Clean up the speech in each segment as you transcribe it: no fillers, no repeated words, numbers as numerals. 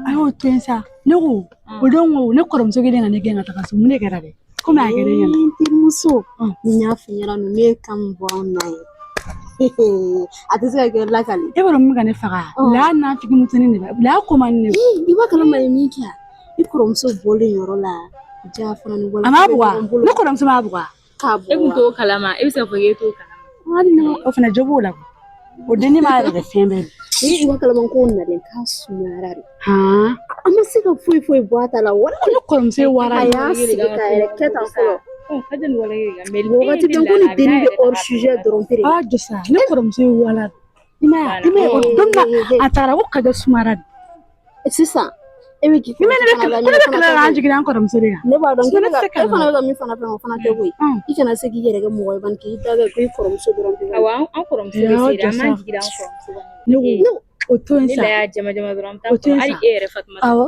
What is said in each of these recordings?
A y'o to yen sa ne ko o don ko ne kɔrɔmuso kelen ka ne gɛn ka taga so mun de kɛra dɛ komi a kɛra e ɲɛna N terimuso ni y'a f'i ɲɛna ninnu ye kan min bɔ anw na ye a tɛ se ka kɛ lakali e b'a dɔn min ka ne faga la n'a figi musonin de la la ko man ne i b'a kalama ye min kɛ i kɔrɔmuso bɔlen yɔrɔ la ja fana ni a m'a bugɔ ne kɔrɔmuso m'a bugɔ k'a bugɔ E kun t'o kalama e bɛ se k'a fɔ k'e t'o kalama hali ni o fana jo b'o la o dennin b'a yɛrɛ kɛ fɛn bɛɛ ni i b'a kalama ko nalen k'a sumayara de han a ma se ka foyi foyi bɔ a ta la wala ne kɔrɔmuso ye wara a ye y'a sigi k'a yɛrɛ kɛ tan fɔlɔ wagati bɛɛ ko ni dennin bɛ hors sujet dɔrɔn pere a jɔ sa ne kɔrɔmuso ye wara i m'a ye i m'a ye o don na a taara ko kaja sumayara de sisan e bɛ k'i ne bɛ kɛlɛ ko ne bɛ kɛlɛ la an jiginna an kɔrɔmuso de kan ne b'a dɔn ne tɛ se ka e fana bɛ ka min fana fɛn o fana tɛ koyi i kana se k'i yɛrɛ kɛ mɔgɔ ye bani k'i da kɛ ko i kɔrɔmuso dɔrɔn pe awɔ an kɔrɔmuso bɛ se an b'an jigi da an kɔrɔmuso kan ne ko o to yen ne sa la y'a jama jama dɔrɔn an bɛ taa O to yen hali sa. e yɛrɛ Fatumata awɔ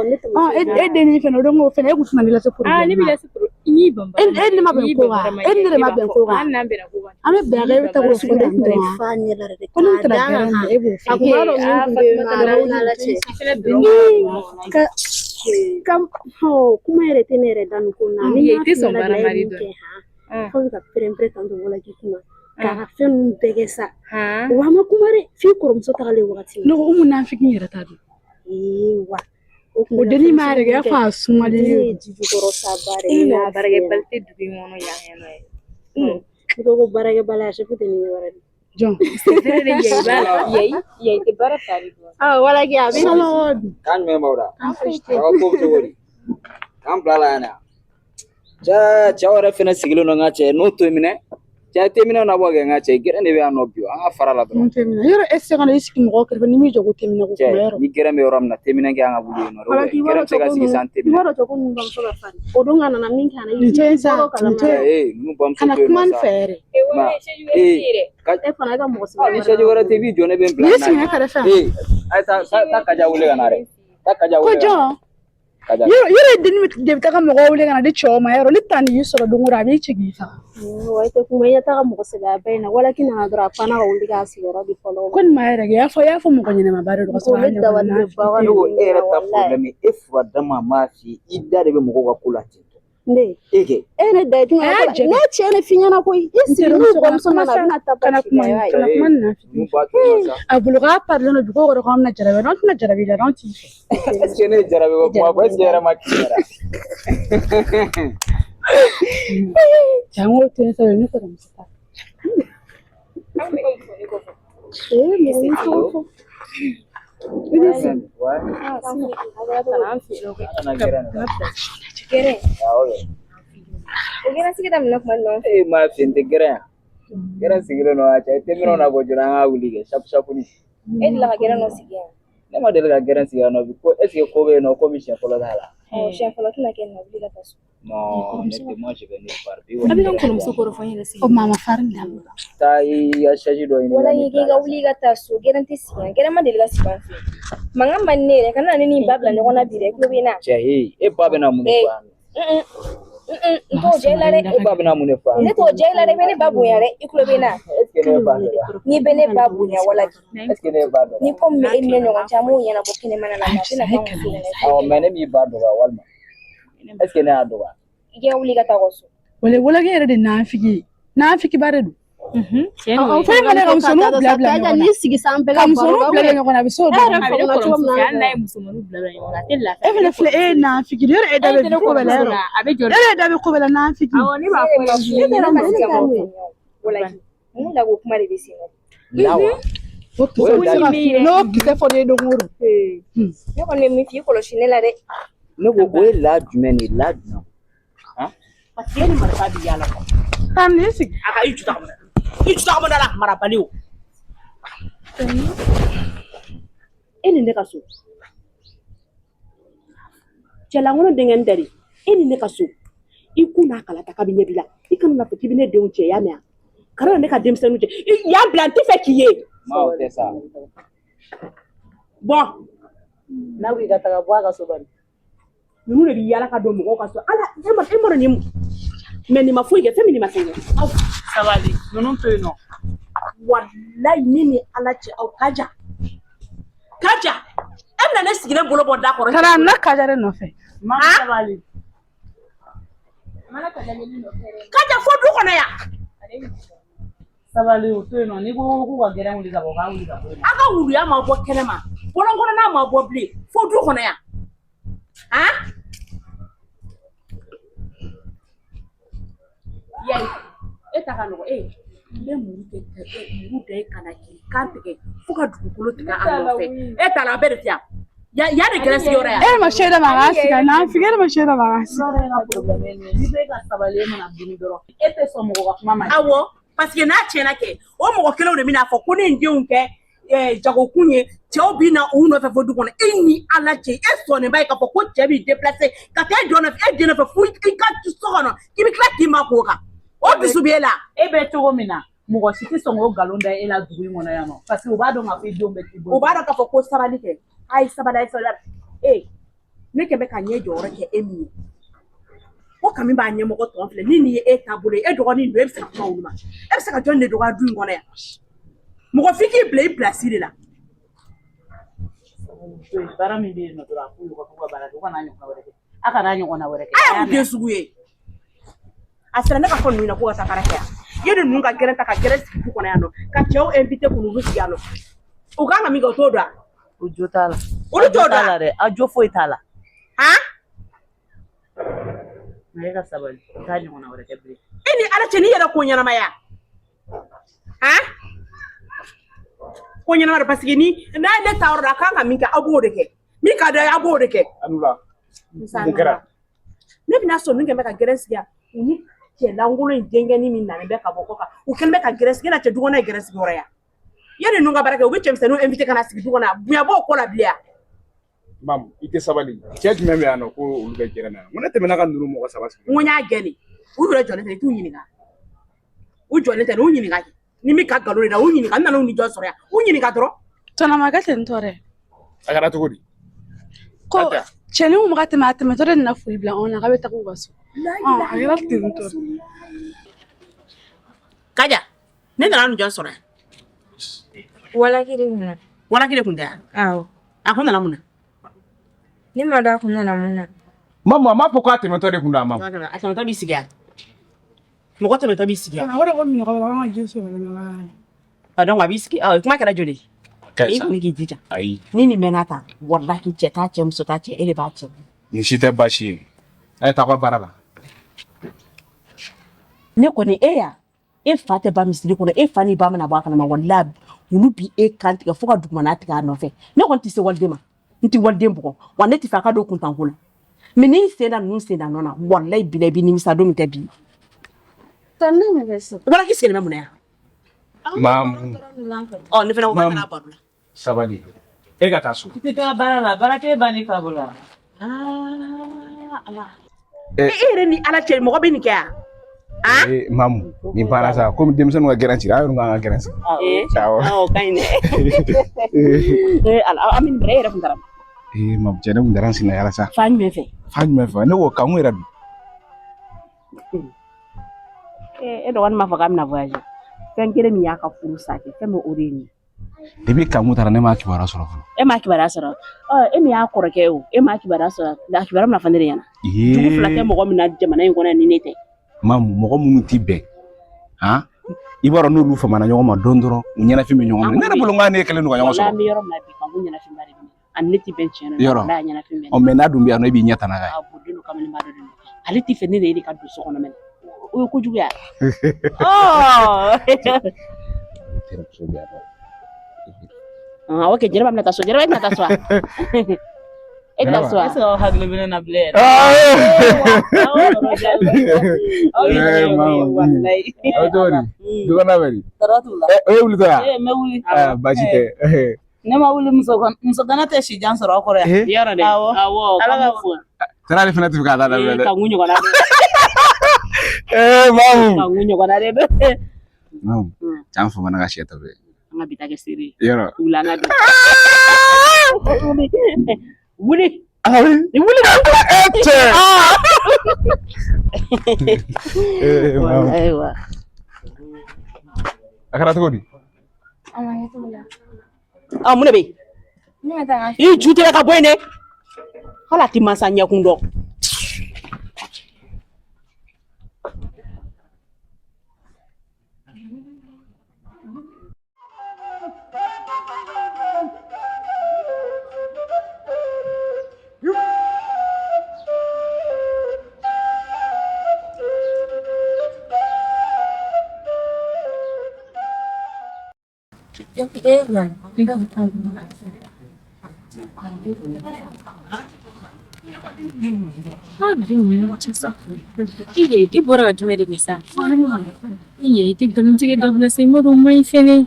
ne ɔ e dennin fɛnɛ o don ko fɛnɛ e kun tɛna ne lase aa ne problème b'i ma lase pro n'i ban e ne ma bɛn ko kan e ni ne de ma bɛn ko kan hali n'an bɛnna ko kan an bɛ bɛn a kan e bɛ taa k'o fɔ ne tan tun bɛ dɔrɔn fa ɲɛ la dɛ ko ne taara gɛrɛn na e b'o fɔ a kun b'a dɔn min tun bɛ yen nɔ a b'aw ni Ala cɛ fɛnɛ ka ka kuma yɛrɛ tɛ ne yɛrɛ da nin ko na ni i n y'a tɛ f'i sɔn ɲɛna baara bila ye mari min dɔn kɛ han fo bɛ ka pɛrɛn-pɛrɛn tan tɔ wala k'i kunna k'a ka fɛn ninnu bɛɛ kɛ sa han wa a ma kuma dɛ f'i kɔrɔmuso tagalen wagati min ne ko umu nafiki yɛrɛ ta don ee wa o kun o bɛ ka dennin fɛn m'a yɛrɛ kɛ i b'a fɔ a sumalen den don ye ji jukɔrɔ sa ba de i ye ɲɔgɔn n'a f'i baarakɛbali ɲɛna tɛ dugu in kɔnɔ yan yan nɔ ye n'i ko ko baarakɛbali a sɛfu tɛ nin wɛrɛ de jɔn c'est vrai de yayi b'a la yayi yayi tɛ baara ta de dɔn wala kɛ a bɛ Kan jumɛn b'aw la? Aw ka ko bɛ cogo di? K'an bila la yan dɛ. Cɛ cɛw yɛrɛ fɛnɛ sigilen don n ka cɛ n'o to minɛ. Cɛ tɛ minɛ na bɔ kɛ n ka cɛ gɛrɛn de bɛ yan nɔ bi an ka fara la mun dɔrɔn. tɛ minɛ yɔrɔ e tɛ se ka na i sigi mɔgɔw kɛrɛfɛ ni m'i jɔ ko tɛ minɛ ko kuma Cɛ yɔrɔ ni gɛrɛn bɛ yɔrɔ min na tɛminɛ kɛ an ka wuli yen nɔ. Wala k'i b'a Gɛrɛn dɔn bɛ se ka cogo sigi min san i tɛminɛ. b'a dɔn cogo min bamuso ka farin o don ka nana min kɛ a na nin to yen sa i bɔr'o kalama nin to yen Cɛ ee ninnu bamuso kana to yen kuma nɔ n sa. fɛ yɛrɛ Ma ee ka e fana e ka mɔgɔ ah, ni sɛji wɛrɛ tɛ i b'i jɔ ne bɛ n bila n'i nin na sigi ne kɛrɛfɛ Ee a ye taa taa taa Kaja wele ka na dɛ. Taa Kaja ko wele ka na. jɔn Kaja. yɔrɔ yɔrɔ dennin de bɛ taga mɔgɔw wele ka na di cɛw ma yɔrɔ ni tan y'i sɔrɔ don o don a b'i ci k'i faga wa i tɛ kuma i ɲɛ taga mɔgɔ sɛbɛya ba in na wala k'i nana dɔrɔn a panna ka wuli k'a sigiyɔrɔ di fɔlɔ ko nin ma yɛrɛ kɛ i y'a fɔ i y'a fɔ mɔgɔ ɲɛnɛmaba de don ka sɔrɔ ne a ɲɔgɔnna dabali bɛ bagan Ne ko e yɛrɛ ta walayi problème ye e furadama m'a f'i ye i da de bɛ mɔgɔw ka ko la ten tɔ. ne E kɛ e ne da ye jumɛn A y'a ye jɛ ne cɛ ne f'i ɲɛna koyi i n sigi n'u terimuso kana bamuso kuma nana a sa bɛna taa kana ba ci kuma la i b'a ye kana cɛ kuma ee nin na ninnu ba to yen nɔ sa. a bolo k'a parilen don bi ko kɔrɔ k'an bɛna jarabi an tɛna jarabi la an t'i fɛ Est ce que ne ye jarabi ko kuma fɔ est ce que e yɛrɛ ma k'i yɛrɛ? Jango to yen sa ne kɔrɔmuso ta ee mɔgɔ min tɔgɔ fɔ I bɛ sigi. Ouais. an fɛ yen nɔ An nana gɛrɛn de la. Gɛrɛn Awɔ kɛ. o gɛrɛn sigi daminɛ kuma jumɛn E m'a f'i ye n tɛ gɛrɛn yan. Gɛrɛn sigilen don a cɛ tɛminɛw na bɔ joona an ka wuli kɛ sapu sapu ni. e delila ka gɛrɛn dɔ sigi yan Ne ma deli ka gɛrɛn sigi yan nɔ bi ko est ce que ko bɛ yen nɔ komi siɲɛ fɔlɔ t'a la. ɔ siɲɛ fɔlɔ tɛna kɛ nin na wuli ka taa so Non, ne tɛ moi je vais nulle part. Bi a kɔni bɛ ka n gɛrɛn tɛ kɔrɔmuso yan. kɔrɔ fɔ n yɛrɛ sigi o maa ma farin da Taa i ka chaise dɔ ɲini wala ka i n'i k'i bila ka a la wuli ka taa so gɛrɛn tɛ sigi yan gɛrɛn ma deli ka sigi an fɛ yen mankan man di ne yɛrɛ kana ne ni n ba bila ɲɔgɔn na bi dɛ i tulo bɛ n na sa. Cɛ he e ba bɛna mun de fɔ yan nɔ? n t'o diya i la dɛ E ba bɛna mun de fɔ yan ne nɔ? t'o diya i la dɛ i bɛ ne ba bonya dɛ i tulo bɛ n na Est ce que ne ye ba dɔgɔya? n'i bɛ ne ba bonya wala Est ce que ne ye ba dɔgɔya? ni ko min bɛ e ni ne ɲɔgɔn cɛ an b'o ɲɛnabɔ kɛnɛmana la mɛ a tɛna kɛ anw muso ɲɛna Awɔ mais ne m'i ba dɔgɔya walima est ce que ne y'a dɔgɔya? i ka wuli ka taa ka so wala walahi yɛrɛ de nafiki ye nafikiba de don tiɲɛ don fɛn fana ka musoninw bila bila ɲɔgɔn na n'i sigi san bɛɛ ka ka baro musoninw bila bila ɲɔgɔn na a bɛ s'o e dɔrɔn yɛrɛ ma a bɛ ne faamuna cogo kɔrɔmuso min fɛ na hali n'a ye musomaninw bila bila ɲɔgɔn na a tɛ lafiya e fɛnɛ filɛ e ye nafiki de yɔrɔ e da e bɛ tɛ ne ko bɛɛ la kɔrɔmuso yɔrɔ la a bɛ jɔ yɔrɔ e da bɛ ko bɛɛ la nafiki awɔ ne b'a ne fɔ ma f'i ye ye ne ma ne se ka t'a mɔgɔ mɛn. faamuya o wala mun la ko kuma de bɛ sen na La wa? o kisɛ O ye bɛ se da ka min f'i ye yɛrɛ n'o kisɛ fɔra e don o don ne kɔni bɛ min f'i ye i kɔlɔsi ne la dɛ Ne ko o ye la jumɛn de ye la jumɛn? Han? Parce que e ni marifa b'i yaala quoi. taa n'i sigi A ka i ju ta ka bɔ da la. I ju ta ka bɔ da la marabali o. E ni ne ka so. Cɛlankolon denkɛ tɛ de. E ni ne ka so. I kun n'a kala ta kabi ɲɛ b'i la. I kana na fɔ k'i bɛ ne denw cɛ i y'a mɛn wa? Kana na ne ka denmisɛnninw cɛ. I y'a bila n tɛ fɛ k'i ye. Ma o tɛ sa. Bɔ. N'a ko i ka taga bɔ a ka so bani. Ninnu de bɛ yaala ka don mɔgɔw ka so. Ala, e ma dɔn nin mais nin ma foyi kɛ, fɛn min nin ma fɛn kɛ. Aw Sabali, ninnu to yen nɔ. Walayi, ne ni Ala cɛ, aw Kaja. Kaja, e bɛna ne sigilen bolo bɔ da kɔrɔ. Taara na Kaja de nɔfɛ. Ma sabali. Kaja fo du kɔnɔ yan. Sabali, o to yen nɔ. N'i ko k'u ka gɛrɛn wuli ka bɔ, k'a wuli ka bɔ yen nɔ. Aw ka wuluya ma bɔ kɛnɛ ma. Bɔlɔn kɔnɔna ma bɔ bilen fo du kɔnɔ yan. Han? Yayi, e ta ka nɔgɔ e. N bɛ muru kɛ ka e muru da e kana k'i kan tigɛ fo ka dugukolo tigɛ a nɔfɛ. E t'a la, a bɛɛ de tɛ yan. Ya ya de gɛrɛ sigiyɔrɔ yan. E ma seeda ma k'a sigi n'an figi e ma seeda ma k'a sigi. Yɔrɔ e ka problème ye nin ye. N'i bɛ ka sabali, e mana dimi dɔrɔn. E tɛ sɔn mɔgɔ ka kuma ma. Awɔ, parce que n'a tiɲɛna kɛ, o mɔgɔ kelenw de bɛna fɔ ko ne ye n denw kɛ jagokun ye, cɛw bɛ na u nɔfɛ fo du kɔnɔ. E ni Ala cɛ, e sɔnnen ba ye k'a fɔ ko cɛ b'i déplacer ka taa e jɔ nɔfɛ, e den nɔfɛ fo i ka so kɔnɔ, k'i bɛ tila k'i ma k'o kan. O dusu b'e la. E bɛ cogo min na, mɔgɔ si tɛ sɔn k'o nkalon da e la dugu in kɔnɔ yan nɔ. Parce que u b'a dɔn k'a fɔ i denw bɛ t'i bolo. U b'a dɔn k'a fɔ ko sabali kɛ. A ye sabali, a ye sabali. E, ne kɛ bɛ ka ɲɛ jɔyɔrɔ kɛ e min ye. Ko kami b'a ɲɛmɔgɔ tɔn filɛ ni nin ye e taabolo ye, e dɔgɔnin don, e bɛ se ka kuma olu ma. E bɛ se ka jɔn de dɔgɔya du in kɔnɔ yan? Mɔgɔ f'i k'i bila i pilasi de la. Baara min bɛ yen nɔ dɔrɔn, a k'u ka k'u ka baara kɛ, u kana ɲɔgɔnna wɛrɛ kɛ. A kana ɲɔgɔnna wɛrɛ kɛ. A ye mun den sugu ye? A sera ne ka fɔ ninnu ɲɛna k'u ka taa baara kɛ yan. Ye ninnu ka gɛrɛn ta ka gɛrɛn sigi du kɔnɔ yan nɔ, ka cɛw invité k'u n'olu sigi yan nɔ. U kan ka min kɛ, u t'o dɔn wa? O jo t'a la. Olu t'o A jo t'a dɔn la dɛ. A jo foyi t'a la. Han? Nka e ka sabali, u t'a ɲɔgɔnna wɛrɛ kɛ bilen. E ni Ala cɛ, n'i yɛrɛ ko ɲɛnamaya. Han? Ko ɲɛnama don, parce que ni n'a ye ne ta yɔrɔ la, a kan ka min kɛ, aw b'o de kɛ. Min ka d'a ye, aw b'o de kɛ. Anula, mun kɛra? Ne bɛna sɔn min kɛ bɛ ka gɛrɛn sigi yan, u ni cɛ lankolon in denkɛnin min nalen bɛ ka bɔ kɔ kan, u kɛlen bɛ ka gɛrɛn sigi, e na cɛ du kɔnɔ ye gɛrɛn sigiyɔrɔ ya. Yanni ninnu ka baara kɛ, u bɛ cɛmisɛnninw invité ka na sigi du kɔnɔ yan, bonya b'o ko la bilen yan. Mamu, i tɛ sabali. Cɛ jumɛn bɛ yan nɔ ko olu bɛ gɛrɛn na? N ko ne tɛmɛna ka ninnu mɔgɔ saba sigi. N ko n y'a gɛn de. U yɛrɛ jɔlen tɛ, i t'u ɲininka. U jɔlen tɛ, u ɲininka kɛ. Ni min ka nkalon de da, u ɲininka. N nana u ni jɔn sɔrɔ yan? U ɲininka dɔrɔn. Tɔnɔ ma kɛ ten tɔ dɛ. A kɛra cogo di? Ko cɛnin kun bɛ ka tɛmɛ, a tɛmɛtɔ de nana foli bila anw na k'a bɛ taga u ka so. A kɛra ten tɔ de. Kaja, ne nana ni jɔn sɔrɔ yan? Walaki de kun na. Walaki de kun tɛ yan? Awɔ. A kun nana mun na? Ne ma dɔn a kun nana mun na. Mamu, a m'a fɔ k'a tɛmɛtɔ de kun don a ma. A tɛmɛtɔ b'i sigi yan. Mɔgɔ tɛmɛtɔ b'i sigi yan. O de ko minɔgɔ b'a la, k'an ka ji sɔrɔ. A donc a b'i sigi. Awɔ, kuma kɛra joli ye? I kɔni k'i jija. Ayi. Ni nin mɛnna tan, walahi cɛ t'a cɛ, muso t'a cɛ, e de b'a cɛ. Nin si tɛ baasi ye. A ye taa aw ka baara la. Ne kɔni e ya, e fa tɛ ba misiri kɔnɔ, e fa ni ba mana bɔ a kalama, walahi olu bi e kan tigɛ fo ka dugumana tigɛ a nɔfɛ. Ne kɔni tɛ se waliden ma, n tɛ waliden bugɔ, wa ne tɛ fɛ a ka don kuntanko la. Mais n'i sen da ninnu sen da nɔ na, walahi bila i bɛ nimisa don min tɛ bi. Tɔn ne bɛ so. Wala k'i sigilen bɛ mun na yan? Mamu. Ɔ, ne fana ko k'a kana baro la. Sabali. E ka taa so. I tɛ taa baara la, baara kɛ ban ni fa bolo wa? Ala. E yɛrɛ ni Ala cɛ, mɔgɔ bɛ nin kɛ yan? Ee Mamu, nin banna sa, komi denmisɛnninw ka gɛrɛn cira, an yɛrɛ k'an ka gɛrɛn sigi. Awɔ. Awɔ, o ka ɲi dɛ. Ee Ala, an bɛ nin bɛrɛ, e yɛrɛ kun taara. Ee Mamu, cɛ ne kun taara n senna yala sa. Fan jumɛn fɛ? Fan jumɛn fɛ? Ne ko Kanku yɛrɛ dun. E dɔgɔnin m'a fɔ k'a bɛna voyager. Fɛn kelen min y'a ka furu sa kɛ, fɛn min o de ye nin ye. Depuis Kanku taara, ne m'a kibaruya sɔrɔ fɔlɔ. E m'a kibaruya sɔrɔ? Ɔ, e min y'a kɔrɔkɛ ye o, e m'a kibaruya sɔrɔ? A kibaruya bɛna fɔ ne de ɲɛna. Jugu fila tɛ mɔgɔ min na jamana in kɔnɔ yan ni ne tɛ. Mamu, mɔgɔ minnu ti bɛn, han, i b'a dɔn n'olu famana ɲɔgɔn ma dɔn dɔrɔn, u ɲɛnafin bɛ ɲɔgɔn minɛ. Ne yɛrɛ bolo n k'a ne kɛlen don ka ɲɔgɔn Walahi sɔrɔ. an bɛ yɔrɔ min na bi, Kanku ɲɛnafinba de bɛ ne na. Ani ne tɛ bɛn tiɲɛ na. Yɔrɔ. Walahi a ɲɛnafin bɛ ne na. Ɔ, mais n'a dun bɛ yan nɔ, e b'i ɲɛ tana k'a ye. A bolilen don kamalenba dɔ de nɔfɛ. Ale tɛ fɛ ne de ye de ka don so kɔnɔ mɛnɛ. O ye kojugu ye. Ɔ. Terimuso bɛ yan nɔ. Awɔ kɛ, Jɛnɛba bɛna taa so. Jɛnɛba, e tɛna taa so wa? E tɛna so wa? Est-ce que aw hakili bɛ ne na bilen yɛrɛ? Ee Mamu, aw cogo di? Dukɔnɔna bɛ di? Tɔɔrɔ t'u la. O ye wulitɔ ya? Ee, n bɛ wuli. Aa, baasi tɛ. Ne ma wuli, muso gana tɛ si jan sɔrɔ aw kɔrɔ yan. Yɔrɔ dɛ. Awɔ. Awɔ. Ala ka fo. Tɛnɛ ale fana tɛ fɛ k'a da daminɛ dɛ. Kanku ɲɔgɔnna dɛ. Ee Mamu. Kanku ɲɔgɔnna dɛ. Mamu, c'an famana ka sɛ tɔ bɛ. An ka bi ta kɛ seere ye. Yɔrɔ. Wula an ka don. Wuli. Wuli. Ah oui. Wuli. Eh cɛ. Eh maman. Ayiwa. A kɛra cogo di? A ma kɛ cogo la. Ah, mun de bɛ yen? Ne ka taa n ka I ju tigɛ ka bɔ yen dɛ. Hali a ti mansa ɲɛkun dɔn. I bɔra ka jumɛn de kɛ sa? I tɛ nkalon tigɛ dabila sa, i m'a dɔn o man ɲi fɛnɛ.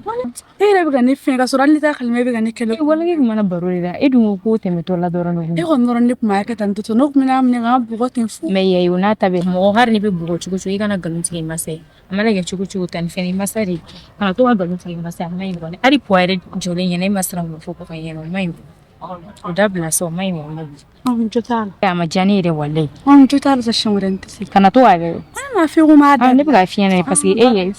E yɛrɛ bɛ ka ne fɛn ka sɔrɔ hali ne t'a kalama e bɛ ka ne kɛlɛ. E walahi kun mana baro de la, e dun ko k'o tɛmɛtɔ la dɔrɔn de. E kɔni dɔrɔn ne kun b'a kɛ tan tɔ n'o kun bɛ n'a minɛ k'an bugɔ ten fu. Mais yayi o n'a ta bɛɛ mɔgɔ hali n'i bɛ bugɔ cogo cogo i kana nkalon tigɛ i masa ye. A mana kɛ cogo cogo tan ni fɛnɛ i masa de kana to ka nkalon tigɛ i masa ye a man ɲi kɔni. Hali puwa yɛrɛ jɔlen ɲɛna e ma siran k'o fɔ kɔfɛ ɲɛna o man ɲi. O dabila sa o man ɲi walahi. Anw jo t'a la. A ma diya ne yɛrɛ walahi. Anw jo t'a la sa siɲɛ wɛrɛ n tɛ se. Kana to k'a kɛ. Ne m'a f'i ko n b'a Ah, ne bɛ k'a f'i ɲɛna parce que e yɛrɛ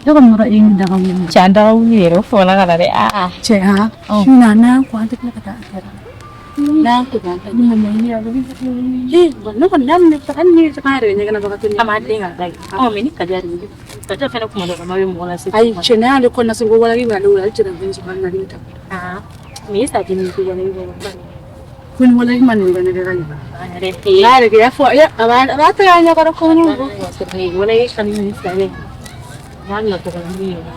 Ne kɔni yɔrɔ e ni daga wuli. Cɛ an daga wuli yɛrɛ o fɔla ka na dɛ. Aa Cɛ han. Su na n'an ko an tɛ tila ka taa an taara. N'an ko k'an ta. Ee ne kɔni n'a minɛ hali ni an yɛrɛ ɲɛgɛn na bagatɔ A m'a den ka da ye. Ɔ mais ni Kaja de don. Kaja fɛnɛ kuma dɔ la ma bɛ mɔgɔ lase. Ayi cɛ n'a y'ale kɔnɔna sɔrɔ ko walahi b'ale wele ale cɛ fɛn sɔrɔ hali n'ale ta. Ah mais e sa den ko walahi bɔ. Ko ni walahi ma nin ka ɲɛ. An yɛrɛ ee. N'a yɛrɛ kɛ i b'a fɔ a b'a ta k'a ɲɛkɔrɔ ko ni bɔ. Walahi kanu ni fila bɛɛ. N'a bila tɔgɔ la min yɛrɛ.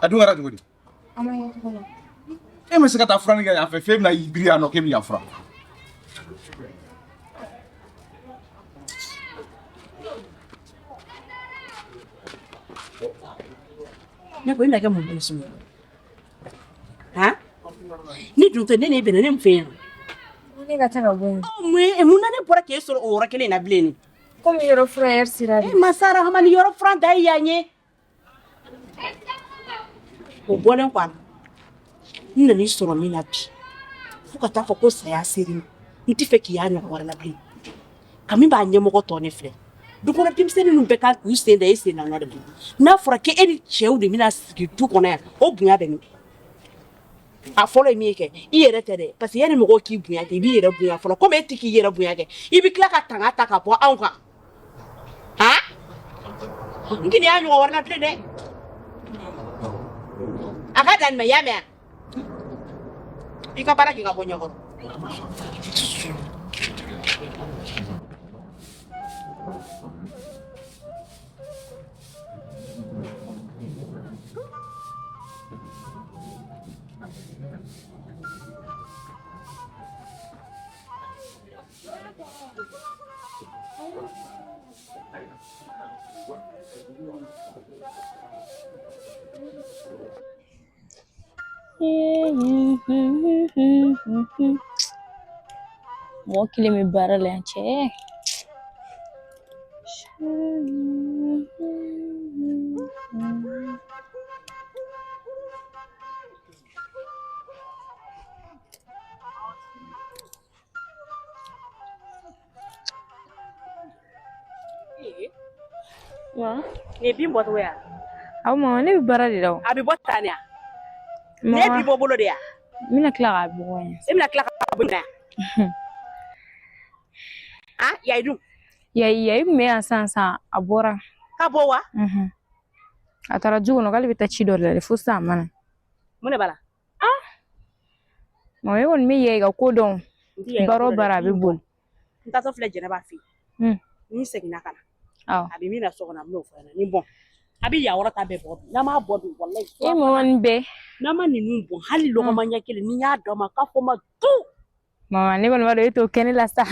A dun kɛra cogo di? A ma kɛ cogo la. E ma se ka taa furanni kɛ yan fɛ f'e bɛna i biri yan nɔ k'e bɛ yan furan. Ne ko i bɛna kɛ mun bolo sugu ye? Han? Ni dun tɛ ne n'e bɛnna ne mun fɛ yan? Ne ka taa ka bɔ yen. Mun na ne bɔra k'e sɔrɔ o yɔrɔ kelen in na bilen ni? Komi yɔrɔ furan ɛri sera de. E masa rahamani yɔrɔ furan da ye yan ye. O bɔlen kɔ a la, n nan'i sɔrɔ min na bi fo ka taa fɔ ko saya ser'i ma n tɛ fɛ k'i y'a ɲɔgɔn wɛrɛ la bilen. Kami b'a ɲɛmɔgɔ tɔ ne filɛ. Du kɔnɔ denmisɛnnin ninnu bɛɛ kan k'u sen da e sen na nɔ de la. N'a fɔra k'e ni cɛw de bɛna sigi du kɔnɔ yan, o bonya bɛ min? A fɔlɔ ye min ye kɛ, i yɛrɛ tɛ dɛ, parce que yanni mɔgɔw k'i bonya kɛ, i b'i yɛrɛ bonya fɔlɔ. Komi e tɛ k'i yɛrɛ bonya kɛ, i bɛ tila ka tanga ta ka bɔ anw kan. Han? N tɛ nin y'a ɲɔgɔn wɛrɛ la bilen dɛ. A ka dan nin ma, i y'a mɛn wa? I ka baara kɛ ka bɔ ɲɛkɔrɔ. Mɔgɔ kelen bɛ baara la yan cɛ. Nin ye bin bɔcogo ye wa? Awɔ mama ne bɛ baara de la o. A bɛ bɔ tan de wa? Ne ye bin bɔ bolo de ya? N bɛna tila k'a bugɔ yan. E bɛna tila k'a bɔ yan? Ah, Yayi dun? Yayi Yayi tun bɛ yan sisan sisan a bɔra. Ka bɔ wa? A taara du kɔnɔ k'ale bɛ taa ci dɔ de la dɛ fo sisan a ma na. Mun de b'a la? Ah! Mama e kɔni bɛ Yayi ka ko dɔn. N tɛ Yayi ka Baara ko o dɔn dɛ. baara a bɛ boli. N taatɔ filɛ Jɛnɛba fɛ yen. Hmm. Ni n seginna ka na. Awɔ. A bɛ min na so kɔnɔ a bɛn'o fɔ n ɲɛna. Ni bɔn. A bɛ yan yɔrɔ ta bɛɛ bɔ bi. N'an m'a bɔ bi, walayi. E mama nin bɛɛ. N'an ma ninnu bɔ, hali lɔgɔma ɲɛ kelen, ni n y'a dɔn ma k'a fɔ ma tu. Mama ne kɔni b'a dɔn e t'o kɛ ne la sa.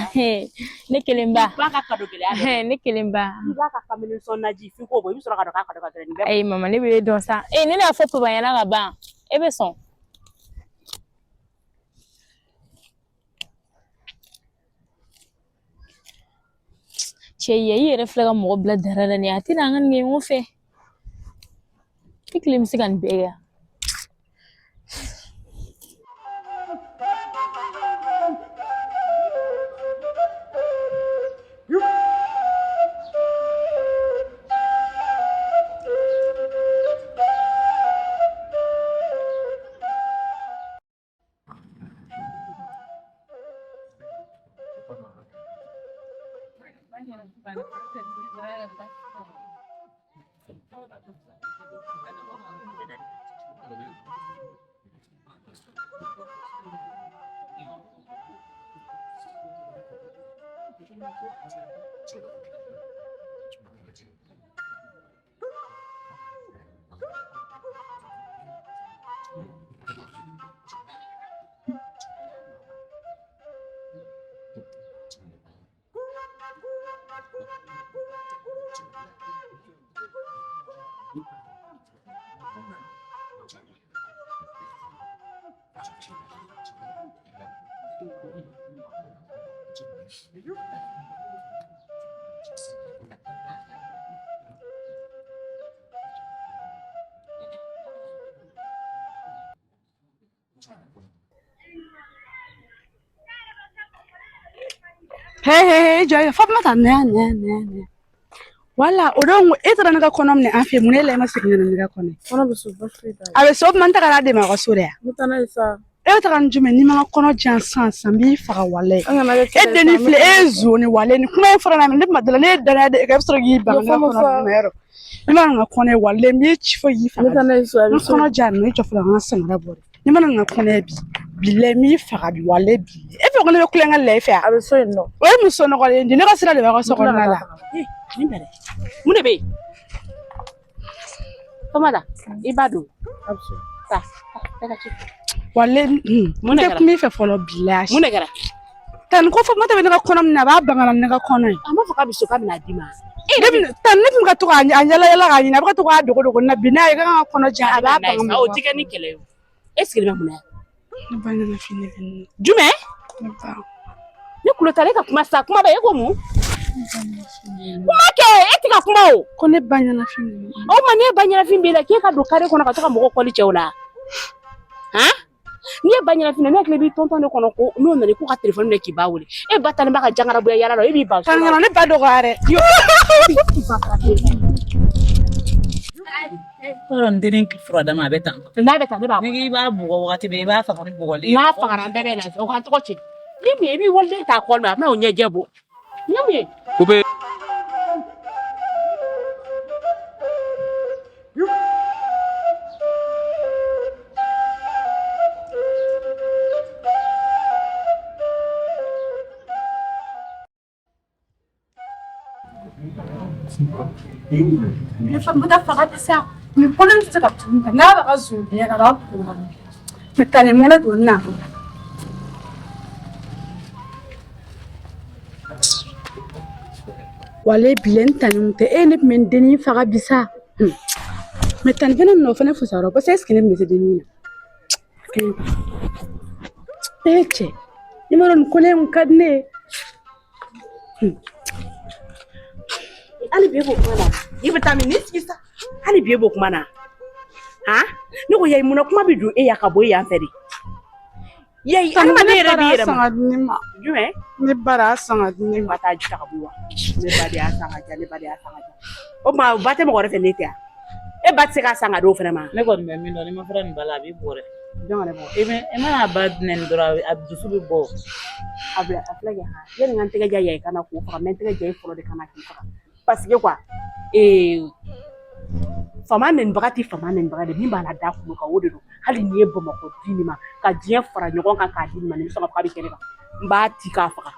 Ne kelen ba. I b'a ka kado gɛlɛya dɔn. Ne kelen ba. I b'a ka kamalen sɔn naji f'i k'o bɔ, i bɛ sɔrɔ ka dɔn k'a kado ka gɛlɛn nin bɛɛ. Ayi mama ne bɛ e dɔn sa. E ne y'a fɔ papa ɲɛna ka ban. E bɛ sɔn. Cɛ ye i yɛrɛ filɛ ka mɔgɔ bila dara la nin ye a tɛna an ka nin kɛ ɲɔgɔn fɛ. I kelen bɛ se ka nin bɛɛ kɛ. Hey, hey, hey, jɔ Fatumata na yan, na yan, na yan, na yan. Wala, o don e taara ne ka kɔnɔ minɛ an fɛ yen, mun ne la e ma segin ka na ne ka kɔnɔ ye? Kɔnɔ bɛ so, baasi foyi t'a la. A bɛ so, o tuma n tagara a dɛmɛ a ka so de yan. N bɛ taa n'a ye sa. E bɛ taga ni jumɛn n'i ma n ka kɔnɔ jan sisan sisan n b'i faga walayi. An kana kɛ E kɛlɛ ye denni sa, an bɛ filɛ, e taa ye n'a ye sa. zon de walayi. Nin kuma in fɔra ne ma, ne tuma dɔ la ne ye danaya da e kan, e bɛ sɔrɔ k'i ban ka ne ka Yafa n ma kɔnɔ sa. dun yɔrɔ. N'i ma na n ka kɔnɔ ye walayi n b'i ci fo k'i N bɛ faga taa bi. n'a ye so, a N bɛ ka so. kɔnɔ jan nɔ, i jɔ fɔlɔ ka n ka samara bɔ de. N'i ma na n ka kɔnɔ ye bi, bilayi n b'i faga bi walayi bi. E fɛ ko ne bɛ kulonkɛ la e fɛ yan? A bɛ so yen nɔ. O ye muso nɔgɔlen de ye, ne ka sira de b'a ka N so bɛ tila ka kɔnɔna taa la. faga. Eh, nin bɛrɛ. Mun de bɛ yen? Famata, i ba don. A bɛ so. Taa, taa ka ci. Walayi Mun n de tɛ kɛra? kuma i fɛ fɔlɔ bilayi. Mun de kɛra? Tani ko Fatumata bɛ ne ka kɔnɔ minɛ, a b'a ban ka na ni ne ka kɔnɔ ye. A m'a fɔ k'a bɛ so k'a bɛna d'i ma. Ne bɛna tani ne tun bɛ ka to k'a yala yala k'a ɲini, a bɛ ka to k'a dogo dogo ne na bi n'a ye k'an ka kɔnɔ jan, a b'a ban ka O mɔgɔ. ti kɛ ni kɛlɛ ye o. E sigilen bɛ mun na yan? Ne ba ɲɛnafin ne bɛ ne. Jumɛn? Ne ba. Ne kulo t'ale ka kuma sa, kuma bɛ e ko mun? Kuma kɛ, e ti ka kuma o. Ko ne ba ɲɛnafin de bɛ ne. O tuma n'e ba ɲɛnafin b'e la, k'e ka don kare kɔnɔ ka to ka mɔgɔw kɔli cɛw la. Han? N'i ye ba ɲɛnafin na, ne hakili b'i tɔntɔn de kɔnɔ ko n'o nana k'u ka telefɔni minɛ k'i ba wele. E ba talen b'a ka jangarabuya yala la, e b'i ban so Tani la. kana ne ba dɔgɔya dɛ. Yɔrɔ n denni fura dama a bɛ tan. N'a bɛ tan, ne b'a bɔ. N'i k'i b'a bugɔ wagati bɛɛ, i b'a faga ni bugɔli ye. N'a fagara an bɛɛ bɛ lafiya, o k'an tɔgɔ ci. Ni mun ye, i b'i waliden t'a kɔ la, a bɛna o ɲɛjɛ bɔ. Ni mun ye? Coupé. Ne Fatumata faga tɛ sa. Nin kɔnɔ in tɛ se ka tunu tan. N'a b'a ka zon na, a b'a kun. Mɛ tani mɔnɛ don na. Walayi bilayi n tani kun tɛ e ne tun bɛ n dennin faga bi sa. Mɛ tani fɛnɛ nɔ fɛnɛ fusara parce que est ce que ne tun bɛ se dennin na? E cɛ, i m'a dɔn nin kɔnɔ in kun ka di ne ye. Hali bi e b'o kuma na. I bɛ taa min? N'i sigi sa. Hali bi e b'o kuma na. Han? Ne ko yayi munna kuma bɛ don e ya ka bɔ e yan fɛ de? Yayi Tani adamaden ne yɛrɛ bara b'i yɛrɛ san ma. ka di ne ma. Jumɛn? Ne bara san ka di ne ma. Ka taa ji ta ka bɔ wa. Ne ba de y'a san ka diyan, ne ba de y'a san ka diyan. O tuma o ba tɛ mɔgɔ wɛrɛ fɛ ne tɛ yan. E ba tɛ se k'a san ka d'o fana ma. Ne kɔni bɛ min dɔn, n'i ma fara nin ba la, a b'i bugɔ dɛ. Jɔn ka ne bugɔ? I bɛ i mana ba nɛni dɔrɔn, a dusu bɛ bɔ. A bila a filɛ kɛ han. Yani n ka n tɛgɛ ja yayi kana k'o faga, n bɛ n tɛgɛ ja e fɔlɔ de kana k'i faga. Parce que quoi, faama nɛnibaga tɛ faama nɛnibaga de, min b'a la da kulo kan o de don. Hali n'i ye Bamakɔ di nin ma, ka diɲɛ fara ɲɔgɔn kan k'a di nin ma, nin bɛ sɔn ka fɔ k'a bɛ kɛ ne kan. N b'a ci k'a faga.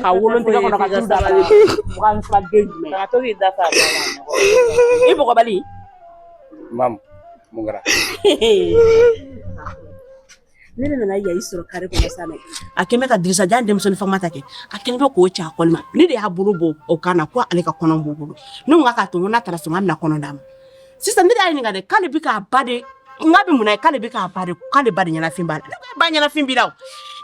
Ka wolo n tɛgɛ kɔnɔ ka tulu d'a la. Mugan fila den jumɛn? Ka to k'i da fa a ba la. I bɔgɔbali. Mamu, mun kɛra? Ne de nana Yayi sɔrɔ kare kɔnɔ sa dɛ. A kɛn bɛ ka Dirisa jan denmisɛnnin fama ta kɛ. A kɛn bɛ k'o ci a kɔli ma. Ne de y'a bolo bɔ o kan na ko ale ka kɔnɔ b'u bolo. Ne ko k'a to n ko n'a taara so n k'a bɛna kɔnɔ d'a ma. Sisan ne de y'a ɲininka dɛ k'ale bɛ k'a ba de n k'a bɛ mun na ye k'ale bɛ k'a ba de k'ale ba de ɲɛnafin b'a la. Ne ko e ba ɲɛnafin b'i la o.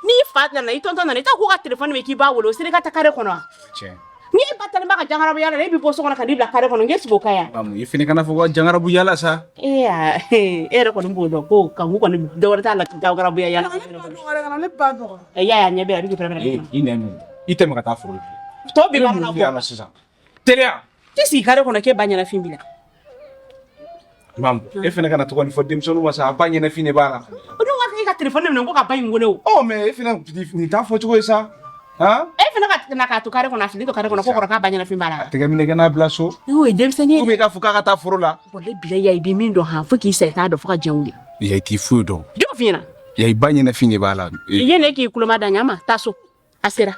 N'i fa nana i tɔntɔn nana i t'a k'u ka telefɔni minɛ k'i b'a wele o sera i ka taa kare kɔnɔ wa? Tiɲɛ. Ni e ba talen b'a ka jangarabu yaala la e bɛ bɔ so kɔnɔ ka n'i bila kare kɔnɔ n k'e sigi o ka yan. Mamu, i fana kana fɔ ko jangarabu yaala sa. E y'a e yɛrɛ kɔni b'o dɔn ko kanku kɔni dɔwɛrɛ t'a la jangarabuya yaala. Ne ba dɔgɔ. I y'a ye a ɲɛ bɛ a bɛ k'i pɛrɛn-pɛrɛn. Ee, i nɛn minɛ. I tɛmɛ ka taa foro la. Tɔ bɛ baara E la mun bɛ la sisan? Teliya. T'i sigi kare kɔnɔ k'e ba ɲɛnafin b'i la. Mamu, e fana kana to ka nin fɔ denmisɛnninw ma sa, a ba ɲɛnafin de b'a la. O dun k'a e ka telefɔni minɛ ko ka ba in wele o. Ɔ mais e fana nin t'a fɔ cogo ye sa. Han? E fana ka na k'a to kare kɔnɔ a fili to kare kɔnɔ ko kɔrɔ k'a ba ɲɛnafin b'a la. A tɛgɛ minɛ ka n'a bila so. O ye denmisɛnnin ye. Ou bien i k'a fɔ k'a ka taa foro la. Walayi bilayi i bɛ min dɔn han fo k'i sa i t'a dɔn fo ka diɲɛ wuli. Ya i t'i foyi dɔn. Jɔn f'i ɲɛna? Ya i ba ɲɛnafin de b'a la. I ye ne k'i kuloma da ɲa ma taa so. A sera.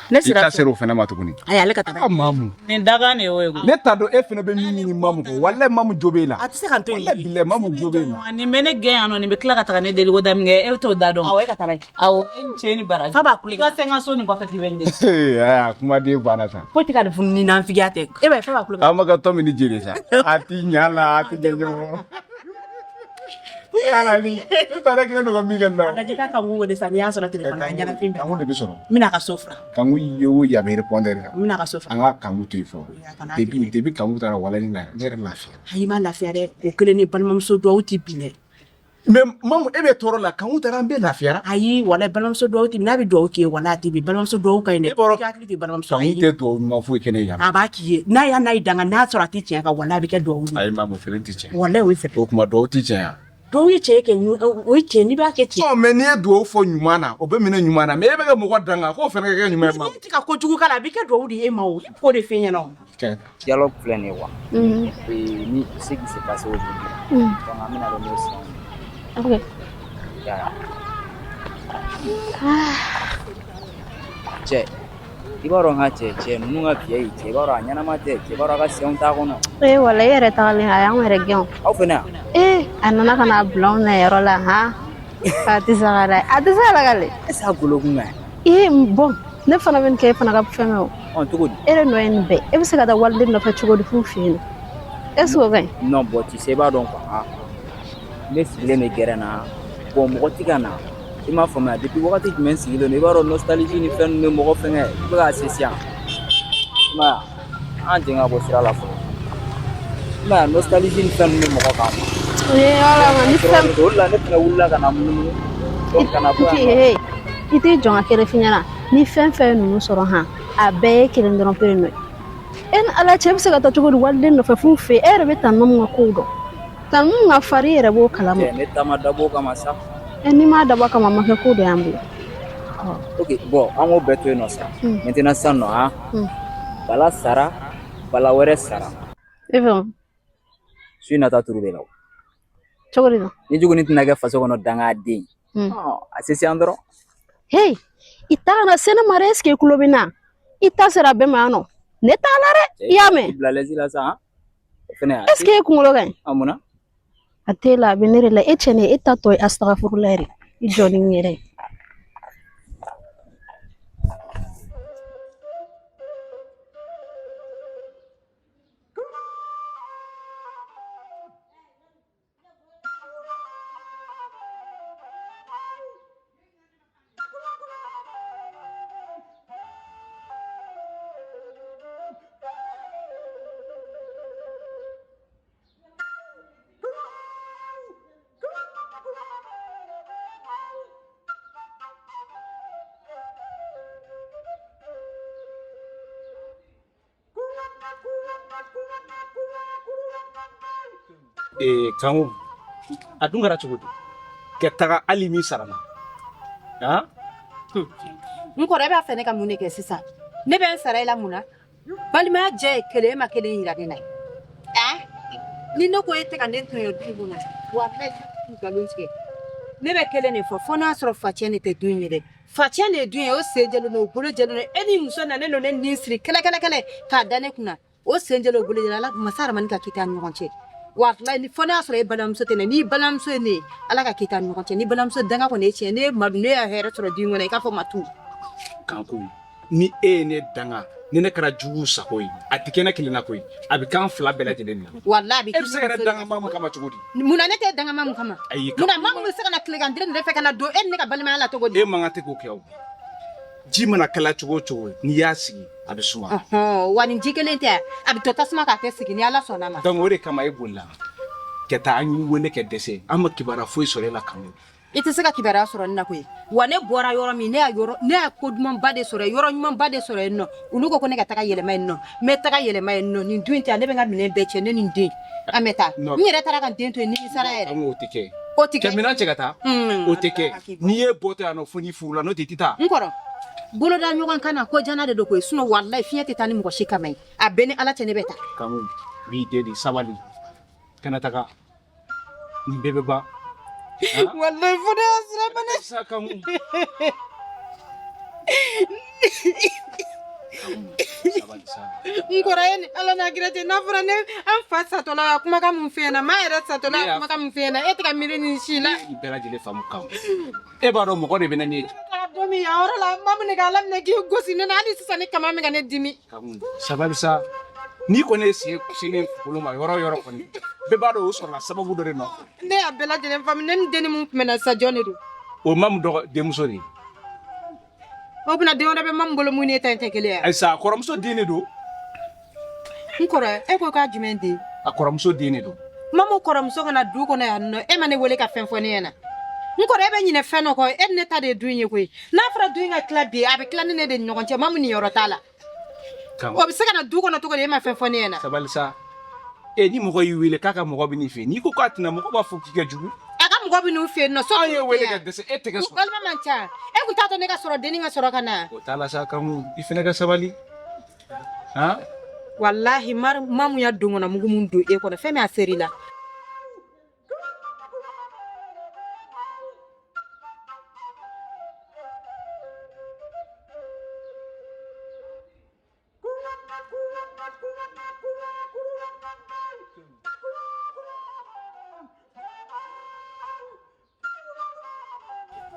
Ne I sera ta so. sera o fana ma tuguni. Ayi ale ka taa. Ah Mamu. Nin dagan de y'o ye koyi. Ne t'a dɔn e fana bɛ min ɲini Mamu kɔ. Walayi Mamu jo b'e la. A tɛ se ka n to yen. Walayi bilayi Mamu jo b'e la. Nin bɛ ne gɛn yan nɔ nin bɛ tila ka taga ne deli ko daminɛ e t'o da dɔn. Awɔ e ka taa n'a ye. Awɔ e ni ce ni baraji. Fa b'a kule. I ka se n ka so nin kɔfɛ k'i bɛ n deli. Ee aa kumaden banna sa. Foyi tɛ ka nin funu ni nanfigiya tɛ. E b'a ye fa b'a kule. Aw ma ka tɔ min ni jeli sa. A ti ɲa la, a ti ɲɛ ɲɔgɔn. Ala ni ne taara kɛ ne ka min kɛ nin na. A lajɛ k'a ka n wele sa n'i y'a sɔrɔ telefɔni na a ɲɛnafin bɛ. Kanku de bɛ sɔrɔ. N bɛna a ka so furan. Kanku ye o ye a bɛ répondeur kan. N bɛna a ka so furan. An ka kanku to yen fɔlɔ. Depuis kanku taara walayi na ne yɛrɛ lafiya. Ayi i ma lafiya dɛ. O kelen ni balimamuso duwawu tɛ bin dɛ. Mais Mamu e bɛ tɔɔrɔ la kanku taara an bɛɛ lafiyara. Ayi walayi balimamuso duwawu tɛ bin n'a bɛ duwawu k'i ye walayi a tɛ bin balimamuso duwawu ka ɲi dɛ. E b'a dɔn I hakili to i balimamuso kanku ayi. tɛ duwawu ɲuman foyi kɛ ne ye yan. A b'a k'i ye n'a y'a n'a ye danga n'a sɔrɔ a tɛ tiɲɛ kan walayi a bɛ kɛ duwawu ye. Ayi Mamu fɛnɛ tɛ tiɲɛ. Walayi o ye sɛbɛ. O kuma duwawu tɛ tiɲɛ yan. Duwawu ye tiɲɛ kɛ o ye tiɲɛ n'i b'a kɛ tiɲɛ. Ɔ mais n'i ye duwawu fɔ ɲuman na o bɛ minɛ ɲuman na mais e bɛ ka mɔgɔ danga k'o fɛnɛ ka kɛ ɲuman ye Mamu. N'i tɛ ka kojugu k'a la a bɛ kɛ duwawu de ye e ma o. I k'o de f'e ɲɛna o. Tiɲɛ. Dialogue filɛ nin ye quoi. Mhm. Et ni ce qui s'est passé aujourd'hui. Donc an bɛna dɔn n'o sisan. Ok. Ya. Cɛ, i b'a dɔn n ka cɛ cɛ ninnu ka vieille cɛ i b'a dɔn a ɲɛnama tɛ cɛ i b'a dɔn a ka senw t'a kɔnɔ. Ee wala e yɛrɛ tagalen a y'anw yɛrɛ gɛn o. Aw fɛnɛ yan? Ee a nana ka na bila anw na yɔrɔ la han. A tɛ se ka dɛ a tɛ se ka lakale. Est ce que a golo kun ka ɲi? Ee bon ne fana bɛ nin kɛ e fana ka fɛn mɛn o. Ɔn cogo di? E de nɔ ye nin bɛɛ e bɛ se ka taa waliden nɔfɛ cogo di f'u fɛ yen nɔ est ce que o ka ɲi? Non bon tu sais i b'a dɔn quoi ah. Ne sigilen bɛ gɛrɛn na bon mɔgɔ tɛ ka na i m'a faamuya depuis wagati jumɛn n sigilen don i b'a dɔn nostalgie ni fɛn ninnu bɛ mɔgɔ fɛngɛ i bɛ k'a se sisan i m'a ye an jɛn ka bɔ sira la fɔlɔ i m'a ye nostalgie ni fɛn ninnu bɛ mɔgɔ kan quoi. Ee wala ma ni fɛn O de la ne fɛnɛ wulila ka na munumunu donc ka na bɔ yan nɔ. ee i t'i jɔ n ka kelen f'i ɲɛna ni fɛn fɛn ye ninnu sɔrɔ han a bɛɛ ye kelen dɔrɔn pe nɔ ye. E ni ala cɛ e bɛ se ka taa cogo di waliden nɔfɛ f'u fɛ yen e yɛrɛ bɛ tantie min ka kow dɔn tantie min ka farin i yɛrɛ b'o kalama. Cɛ ne ta ma dabɔ o kama sa. E n'i m'a dabɔ a kama a ma kɛ ko dɔ y'an bolo. Ok bon an k'o bɛɛ to yen nɔ sa. Maintenant sisan nɔ han bala sara bala wɛrɛ sara. E fɛ Su in na taa turu de la o. cogo di tan? Ni jugu ni tɛna kɛ faso kɔnɔ dangaden. Ɔ a se se an dɔrɔn. Hey, i ta kana se ne ma dɛ est ce que i tulo bɛ n na i ta sera bɛɛ ma yan nɔ ne t'a la dɛ i y'a mɛn I bila lɛsi la sa han. O fɛnɛ est ce que e kunkolo ka ɲi a mun na? A t'e la a bɛ ne de la e cɛ ne e ta tɔ ye astagafurula yɛrɛ i jɔ ni n yɛrɛ ye. Ee kanku a dun kɛra cogo di ka taga hali min sara na han. N kɔrɔ e b'a fɛ ne ka mun de kɛ sisan ne bɛ n sara i la mun na balimaya jɛ ye kelen e ma kelen yira ne na ɛ ni ne ko e tɛ ka ne tɔɲɔ du in kɔnɔ walayi nkalon tigɛ ne bɛ kelen de fɔ fo n'a sɔrɔ facɛ de tɛ du in ye dɛ facɛ de ye du ye o sen jɛlen don o bolo jɛlen don e ni muso nalen don ne nin siri kɛlɛ kɛlɛ kɛlɛ k'a da ne kunna o sen jɛlen o bolo jɛlen ala masa ramani ka kiti an ni ɲɔgɔn cɛ Walayi ni fo n'a y'a sɔrɔ e balimamuso tɛ ne n'i balimamuso ye ne ye ala ka k'i ta ni ɲɔgɔn cɛ ni balimamuso danga kɔni ye tiɲɛ ne ye madu ne y'a hɛrɛ sɔrɔ du in kɔnɔ i k'a fɔ matu Kanku ni e ye ne danga ni ne kɛra jugu sago ye a tɛ kɛ ne kelen na koyi a bɛ k'an fila bɛɛ lajɛlen na walayi a bɛ e bɛ se ka ne danga mamu kama cogo di munna ne tɛ danga mamu kama ayi munna mamu bɛ se ka na tilegan dire ne fɛ ka na don e ni ne ka balimaya la cogo di e man kan tɛ k'o kɛ o ji mana kala cogo o cogo n'i y'a sigi a bɛ suma Ɔhɔn, wa nin ji kelen tɛ a bɛ to tasuma k'a kɛ sigi ni ala sɔnna ma donc o de kama e bolila ka taa an y'i wele ka dɛsɛ an ma kibaruya foyi sɔrɔ e la Kanku i tɛ se ka kibaruya sɔrɔ ne na koyi wa ne bɔra yɔrɔ min ne y'a yɔrɔ ne y'a ko dumanba de sɔrɔ yen yɔrɔ ɲumanba de sɔrɔ yen nɔ olu ko ko ne ka taga yɛlɛma yen nɔ n bɛ taga yɛlɛma yen nɔ nin du in tɛ ne bɛ n ka minɛn bɛɛ cɛ ne ni n den an bɛ taa n yɛrɛ taara ka n den to yen nimisara yɛrɛ an k'o tɛ kɛ o tɛ ka kɛ minɛn cɛ ka taa o tɛ kɛ n'i ye bɔtɔ yan nɔ fo n'i furula n'o tɛ i tɛ taa n kɔrɔ boloda ɲɔgɔn kan na ko jana de don koyi sinon walayi fiɲɛ tɛ taa ni mɔgɔ si kama ye a bɛɛ ni ala cɛ ne bɛ taa Kanku n b'i deli sabali kana taga nin bɛɛ bɛ ban walayi fo ne y'a sira bana sa Kanku sabali sa n kɔrɔ ye ni ala n'a kira cɛ n'a fɔra ne an fa satɔla a kumakan mun f'i ɲɛna maa yɛrɛ satɔla a kumakan mun f'i ɲɛna e tɛ ka miiri nin si la nin bɛɛ lajɛlen faamu Kanku e b'a dɔn mɔgɔ de bɛ na ni ye taara don min yan yɔrɔ la ma minɛ ka ala minɛ k'i gosi ne na hali sisan ne kama bɛ ka ne dimi Kanku sabali sa n'i kɔni ye sen sen bolo ma yɔrɔ o yɔrɔ kɔni bɛɛ b'a dɔn o sɔrɔla sababu dɔ de nɔfɛ ne y'a bɛɛ lajɛlen faamu ne ni denni mun tun bɛ na sa jɔn de don o mamu dɔgɔ denmuso de ye o bɛna den wɛrɛ bɛ mamu bolo mun ni e ta in tɛ kelen ye ayisa a kɔrɔmuso den de don n kɔrɔ e ko k'a jumɛn den a kɔrɔmuso den de don mamu kɔrɔmuso ka na du kɔnɔ yan nɔ e ma ne wele ka fɛn fɔ ne ɲɛna n kɔrɔ e bɛ ɲinɛ fɛn dɔ kɔ e ni ne ta de ye du in ye koyi n'a fɔra du in ka tila bi a bɛ tila ne ne de ni ɲɔgɔn cɛ mamu niyɔrɔ t'a la Kanku o bɛ se ka na du kɔnɔ cogo di e ma fɛn fɔ ne ɲɛna sabali sa e ni mɔgɔ y'i wele k'a ka mɔgɔ bɛ n'i fɛ n'i ko k'a tɛna mɔgɔ b'a fɔ k'i ka jugu a ka mɔgɔ bɛ n'u fɛ yen nɔ so an ye wele ka dɛsɛ e tɛgɛ sɔrɔ walima man ca e kun t'a to ne ka sɔrɔ denni ka sɔrɔ ka na o t'a la sa Kanku i fɛnɛ ka sabali han walahi mamu ya don kɔnɔ mugu mun don e kɔnɔ fɛn min a ser'i la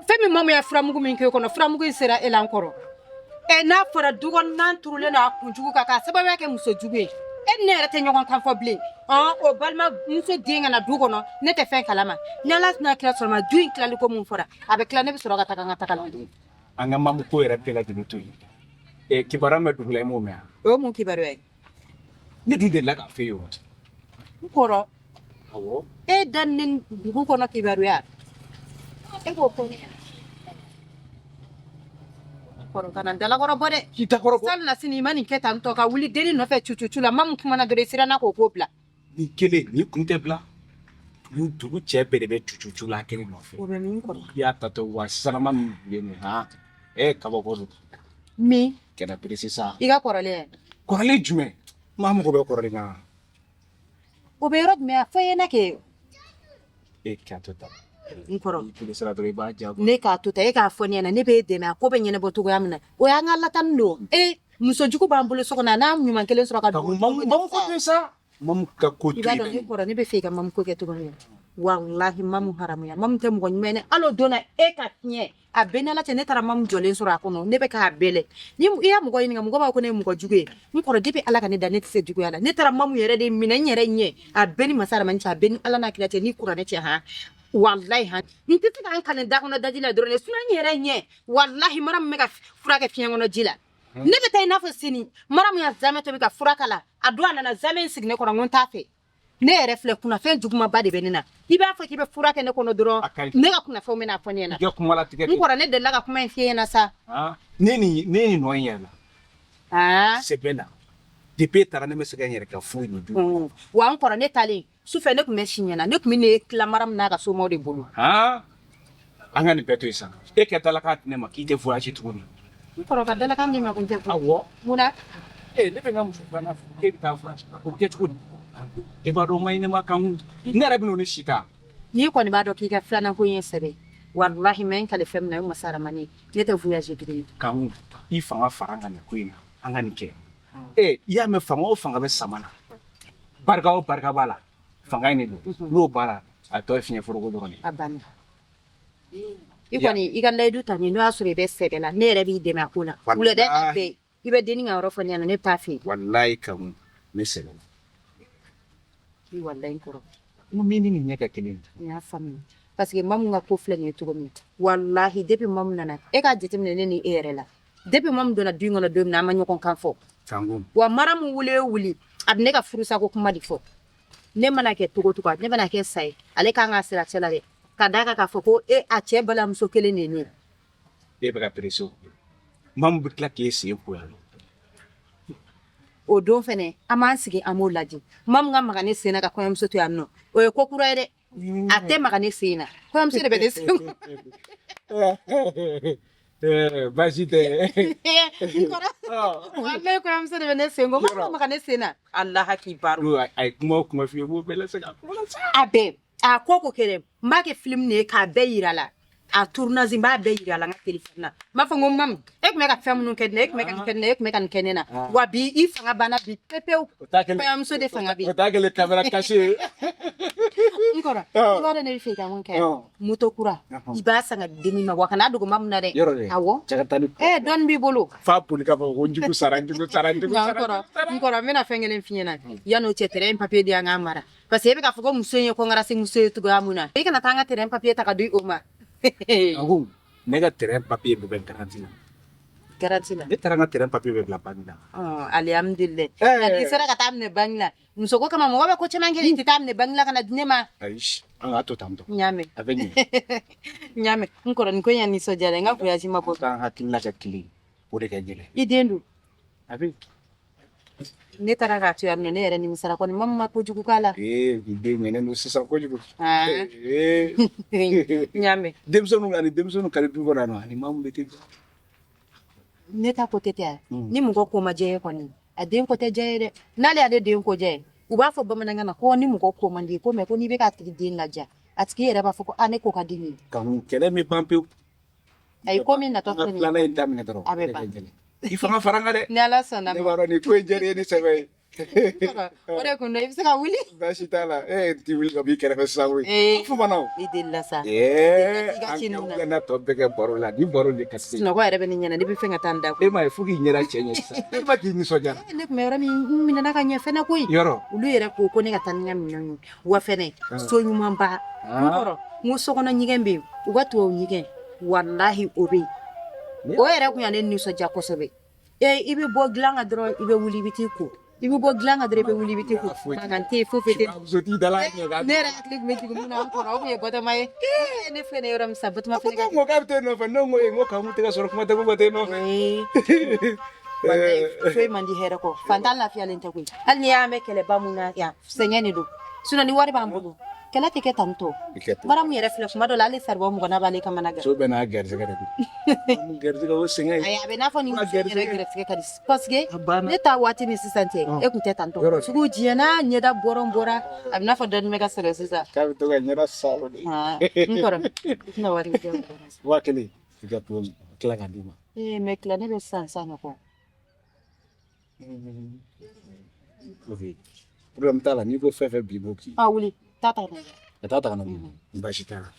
fɛn min mamu ya furamugu min k'e kɔnɔ furamugu in sera e la n kɔrɔ ɛ n'a fɔra du kɔnɔna turulen don a kunjugu kan k'a sababuya kɛ muso jugu ye e ni ne yɛrɛ tɛ ɲɔgɔn kan fɔ bilen ɔn o balimamuso den ka na du kɔnɔ ne tɛ fɛn kalama ni ala n'a kira sɔrɔ ma du in tilali ko mun fɔra a bɛ tila ne bɛ sɔrɔ ka taga n ka taga la an ka mamu ko yɛrɛ bɛɛ lajɛlen to yen ɛ kibaruya min bɛ dugu la i m'o mɛn wa o ye mun kibaruya ye ne dun delila k'a f'e ye o n kɔrɔ awɔ e da ni dugu kɔnɔ kibaruya e k'o fɔ ne ɲɛna kɔrɔ kana n dalakɔrɔ bɔ dɛ k'i dakɔrɔ bɔ sali na sini i ma nin kɛ tan tɔ ka wuli denni nɔfɛ cucucu la mamu kumana dɔrɔn i siranna k'o ko bila nin kelen nin kun tɛ bila dugu dugu cɛ bɛɛ de bɛ cucucu la kelen nɔfɛ o bɛ min kɔrɔ i y'a tatɔ wa sisanama min bilen nin han e kabako don min kɛnɛ perese sa i ka kɔrɔlen ye kɔrɔlen jumɛn maa mago bɛ kɔrɔlen na o bɛ yɔrɔ jumɛn a fɔ i ɲɛna kɛ e k'a to tan n kɔrɔ n'i peresera dɔrɔn i b'a jaabi ne k'a to tan e k'a fɔ ne ɲɛna ne b'e dɛmɛ a ko bɛ ɲɛnabɔ cogoya min na o y'an ka latani don e muso jugu b'an bolo so kɔnɔ a n'a ɲuman kelen sɔrɔ ka Kanku mamu mamu ko to yen sa mamu ka ko to i b'a dɔn yen ne kɔrɔ ne bɛ fɛ i ka mamu ko kɛ cogo min na walahi mamu haramuya mamu tɛ mɔgɔ ɲuman ye dɛ hali o don na e ka fiɲɛ a bɛɛ ni ala cɛ ne taara mamu jɔlen sɔrɔ a kɔnɔ ne bɛ k'a bɛlɛ ni i y'a mɔgɔ ɲininka mɔgɔ b'a fɔ ko ne ye mɔgɔ jugu ye n kɔrɔ depuis ala ka ne da ne tɛ se juguya la ne taara mamu yɛrɛ de minɛ n yɛrɛ ɲɛ a bɛɛ ni masa ramani cɛ a bɛɛ ni ala n'a kira cɛ ni kuranɛ cɛ han walahi han n tɛ se ka n kale da kɔnɔ daji la dɔrɔn dɛ sinon n yɛrɛ ɲɛ walahi mara min bɛ ka fura kɛ fiɲɛ kɔnɔ ji la ne bɛ taa i n'a fɔ sini mara min ya zamɛ tobi ka fura k'a la a don a nana zamɛ in sigi ne kɔrɔ n ko n t'a fɛ ne yɛrɛ filɛ kunnafɛn jugumanba de bɛ ne na i b'a fɔ k'i bɛ fura kɛ ne kɔnɔ dɔrɔn A ka ɲi. ne ka kunnafɛnw bɛna fɔ ne ɲɛna i ka kuma latigɛ n kɔrɔ ne delila ka kuma in f'i ɲɛna sa han ne ni ne ni nɔ in yɛrɛ la aa sɛbɛn la depuis e taara ne bɛ se ka n yɛrɛ kɛ foyi nin du wa n kɔrɔ ne taalen sufɛ ne tun bɛ si ɲɛna ne tun bɛ ne tila mara min n'a ka somaw de bolo han an ka nin bɛɛ to yen sa e ka dalakan di ne ma k'i tɛ voyage tuguni n kɔrɔ ka dalakan di ma ko n tɛ awɔ munna e ne bɛ n ka muso filanan furu e bɛ taa voyage o bɛ kɛ cogo di e b'a dɔn o ma ɲi ne ma Kanku ne yɛrɛ bɛ n'o ni si ta n'i kɔni b'a dɔn k'i ka filanan ko in ye sɛbɛ walahi mɛ n kale fɛn min na o ye masa ramani ye ne tɛ voyage tuguni Kanku i fanga fara an kan nin ko in na an ka nin kɛ e i y'a mɛn fanga o fanga bɛ sama na barika o barika b'a la Fanga in de don. N'o banna, a tɔ ye fiɲɛ foroko dɔrɔn de ye. A banna. I kɔni i ka layidu ta nin n'o y'a sɔrɔ i bɛ sɛbɛ la, ne yɛrɛ b'i dɛmɛ a ko la. Wulada in fɛ, i bɛ denni ka yɔrɔ fɔ ne ɲɛna, ne bɛ taa fɛ yen. Walayi Kanku, ne sɛbɛ la. I walayi n kɔrɔ. N ko min ni nin ɲɛ kɛ kelen ye. N y'a faamuya. Parce que Mamu ka ko filɛ nin ye cogo min na, walahi depuis Mamu nana, e k'a jateminɛ ne ni e yɛrɛ la. Depuis Mamu donna du in kɔnɔ don min na, an ma ɲɔgɔn kan fɔ. Kanku. Wa Maramu wuli o wuli, a bɛ ne ka furusako kuma de fɔ. Ne mana kɛ cogo o cogo, ne mana kɛ sa ye, ale kan ka sira cɛ la dɛ. Ka d'a kan k'a fɔ ko e a cɛ balimamuso kelen de ye ne ye. E bɛ ka pressé o. Mamu bɛ tila k'e sen ko yan. O don fɛnɛ, an b'an sigi an b'o lajɛ. Mamu ka maga ne sen na ka kɔɲɔmuso to yan nɔ, o ye ko kura ye dɛ. A tɛ maga ne sen na, kɔɲɔmuso de bɛ ne sen. Baasi tɛ. N kɔrɔ, walayi kɔɲɔmuso de bɛ ne sen ko, Mamu ka maga ne sen na. Alaha kibaru. A ye kuma o kuma f'i ye, n b'o bɛɛ lase ka kuma la sa. A bɛɛ, a ko ko kɛ dɛ, n b'a kɛ film de ye k'a bɛɛ yira a la. A tournage n b'a bɛɛ yira a la n ka téléphone na. N b'a fɔ n ko Mamu, e tun bɛ ka fɛn minnu kɛ ne na, e tun bɛ ka nin kɛ ne na, e tun bɛ ka nin kɛ ne na. Wa bi i fanga banna bi pepewu. Kɔɲɔmuso de fanga bɛ. O t'a kɛlen caméra cachée ye. N kɔrɔ, i b'a dɔn ne bɛ fɛ i ka mun kɛ? Moto kura, i b'a san ka di dennin ma, wa kan'a dogo Mamu na dɛ. Yɔrɔ dɛ. Awɔ. Cɛ ka taa ni. Dɔɔni b'i bolo. F'a boli k'a fɔ ko n jugu sara, n jugu sara, n jugu sara. N kɔrɔ, n bɛna fɛn kelen f'i ɲɛna. Yan'o cɛ, terrain papier di an k'a mara. Parce que e bɛ k'a fɔ ko muso in ye kɔnkarasi muso ye cogoya mun na. I kana taa an ka terrain papier ta ka di o ma. Kanku, ne ka terrain papier bɛɛ bɛ garantie la. Garantie la. Ne taara n ka terrain papier bɛɛ bila banque la. Alihamudulila. Nka n'i sera ka taa minɛ banque la, muso ko kama mɔgɔ bɛ ko caman kɛ, i tɛ taa minɛ banque la ka na di ne ma. Ayi, an k'a to tan tɔ. N y'a mɛn. A bɛ ɲɛ. N y'a mɛn. N kɔrɔ, nin ko in y'a nisɔndiya dɛ, n ka voyage ma bɔ. K'an hakilina kɛ kelen ye, o de ka gɛlɛn. I den dun? A bɛ. Ne taara k'a to yan nɔ, ne yɛrɛ nimisara kɔni, Mamu ma kojugu k'a la. Ee, i den ɲɛnen don sisan kojugu. Ee. N y'a mɛn. Denmisɛnninw ani denmisɛnninw ka di du kɔnɔ yan nɔ, ani Mamu de tɛ bɛn. Ne ta ko tɛ tɛ yan. Ni mɔgɔ ko ma diya ye kɔni, a den ko tɛ diya ye dɛ. N'ale y'ale den ko diya ye, u b'a fɔ bamanankan na ko ni mɔgɔ ko man di ko mɛ ko n'i bɛ k'a tigi den ladiya, a tigi yɛrɛ b'a fɔ ko a ne ko ka di nin ye. Kanku, kɛlɛ min ban pewu. Ayi, ko min natɔ An ka filɛ nin ye. filanan in daminɛ dɔrɔn. A bɛ ban. I fanga fara n kan dɛ. Ni Ala sɔnna. Ne b'a dɔn nin ko in diyara i ye ni sɛbɛ ye. O de kun don, i bɛ se ka wuli. Baasi t'a la, e ti wuli ka b'i kɛrɛfɛ sisan koyi. Ee. Fo mana o. I delila sa. Ee, I ka ci ninnu na. an ka tɔ bɛɛ kɛ baro la, ni baro de ka se. Sunɔgɔ yɛrɛ bɛ ne ɲɛna, ne bɛ fɛ ka taa n da. E m'a ye fo k'i ɲɛda cɛ ɲɛ sisan. E ma k'i nisɔndiyara. Ne tun bɛ yɔrɔ min, n minɛna ka ɲɛ fɛnɛ koyi. Yɔrɔ. Olu yɛrɛ ko ko ne ka taa ni n ka minɛnw ye. Wa fɛnɛ, so ɲumanba. N kɔrɔ, n ko sokɔnɔ ɲɛgɛn bɛ yen, u ka tubabu ɲɛgɛn, walahi o bɛ yen. O yɛrɛ kun y'ale nisɔndiya kosɛbɛ. Ee, i bɛ bɔ dilan kan dɔrɔn, i bɛ wuli i bɛ t'i ko. I bɛ bɔ dilan kan dɔrɔn, i bɛ wuli i bɛ t'i ko. Mankan tɛ yen, foyi foyi tɛ yen. Muso t'i da la ɲɛ kan. Ne yɛrɛ hakili tun bɛ jigin mun na n kɔrɔ, o tun ye Batɔma ye. Ee, ne filɛ nin ye yɔrɔ min sisan, Batɔma fɛnɛ ka Ko k'a bɛ t'e nɔfɛ, ne ko ee, n ko Kanku tɛ ka sɔrɔ kuma tɛ ko ka t'e nɔfɛ. Walayi, foyi man di hɛrɛ kɔ. Fantan lafiyalen tɛ koyi. Hali n'i y'a mɛn kɛlɛba mun na yan, sɛgɛn de don. Sinon ni wari b'an bolo, kɛlɛ tɛ kɛ tan tɔ. Maramu yɛrɛ filɛ kuma dɔ la, hali saribɔn mugan b'ale kamana gan. So bɛɛ n'a garisɛgɛ de don. Garisɛgɛ o sɛgɛn ye. Ayi, a bɛ n'a fɔ ni muso yɛrɛ garisɛgɛ ka di. Parce que ne ta waati ni sisan cɛ, e kun tɛ tan tɔ. Sugu jɛna, ɲɛda bɔrɔn bɔra, a bɛ n'a fɔ dɔɔnin bɛ ka sɔrɔ sisan. K'a bɛ to ka ɲɛda salo de. N kɔrɔ, i tɛna wari di yan. 1000 i ka to tila ka d'i ma. Ee, mais tila ne bɛ san san kɔ. Ok. Problème t'a la, n'i ko fɛn fɛn bi, i b'o k'i. A wuli, taa ta ka na. Ka taa ta ka na. Baasi t'a la.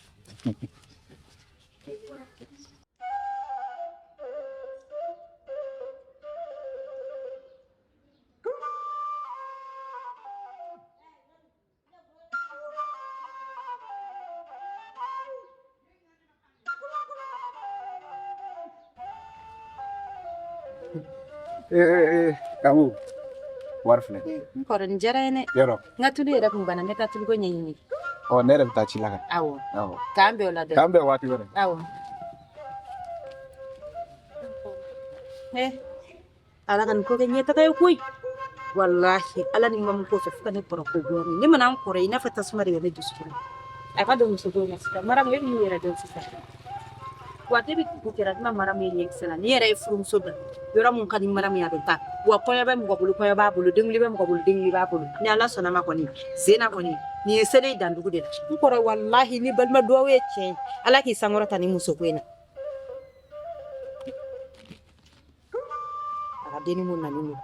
Ee, Kanku, wari filɛ. N kɔrɔ, nin diyara n ye dɛ. Yɔrɔ. N ka tulu yɛrɛ kun banna, n bɛ taa tuluko ɲɛɲini. Ɔ, ne yɛrɛ bɛ taa ci la ka. Awɔ. Awɔ. K'an bɛn o la dɛ. K'an bɛn waati wɛrɛ. Awɔ. Ala ka nin ko kɛ ɲɛtaga ye koyi. Walahi, Ala ni mamu ko fɛ fo ka ne kɔrɔ ko goyara. Ne mana n kɔrɔ i n'a fɔ tasuma de bɛ ne dusukun na. A ka don muso ko in na sisan. Maramu, e b'i yɛrɛ dɔn sisan. Wa debi dugu kɛra, ne ma Maramu ye ɲɛkisɛ la. N'i yɛrɛ ye furumuso bila yɔrɔ mun ka di Maramu ye, a bɛ taa. Wa kɔɲɔ bɛ mɔgɔ bolo, kɔɲɔ b'a bolo, denkuli bɛ mɔgɔ bolo, denkuli b'a bolo. Ni Ala sɔnna ma kɔni, Zena kɔni, nin ye selen dandugu de la. N kɔrɔ, walahi, ni balima duwawu ye tiɲɛ ye, Ala k'i sankɔrɔta ni muso ko in na. A ka denni mun nalen don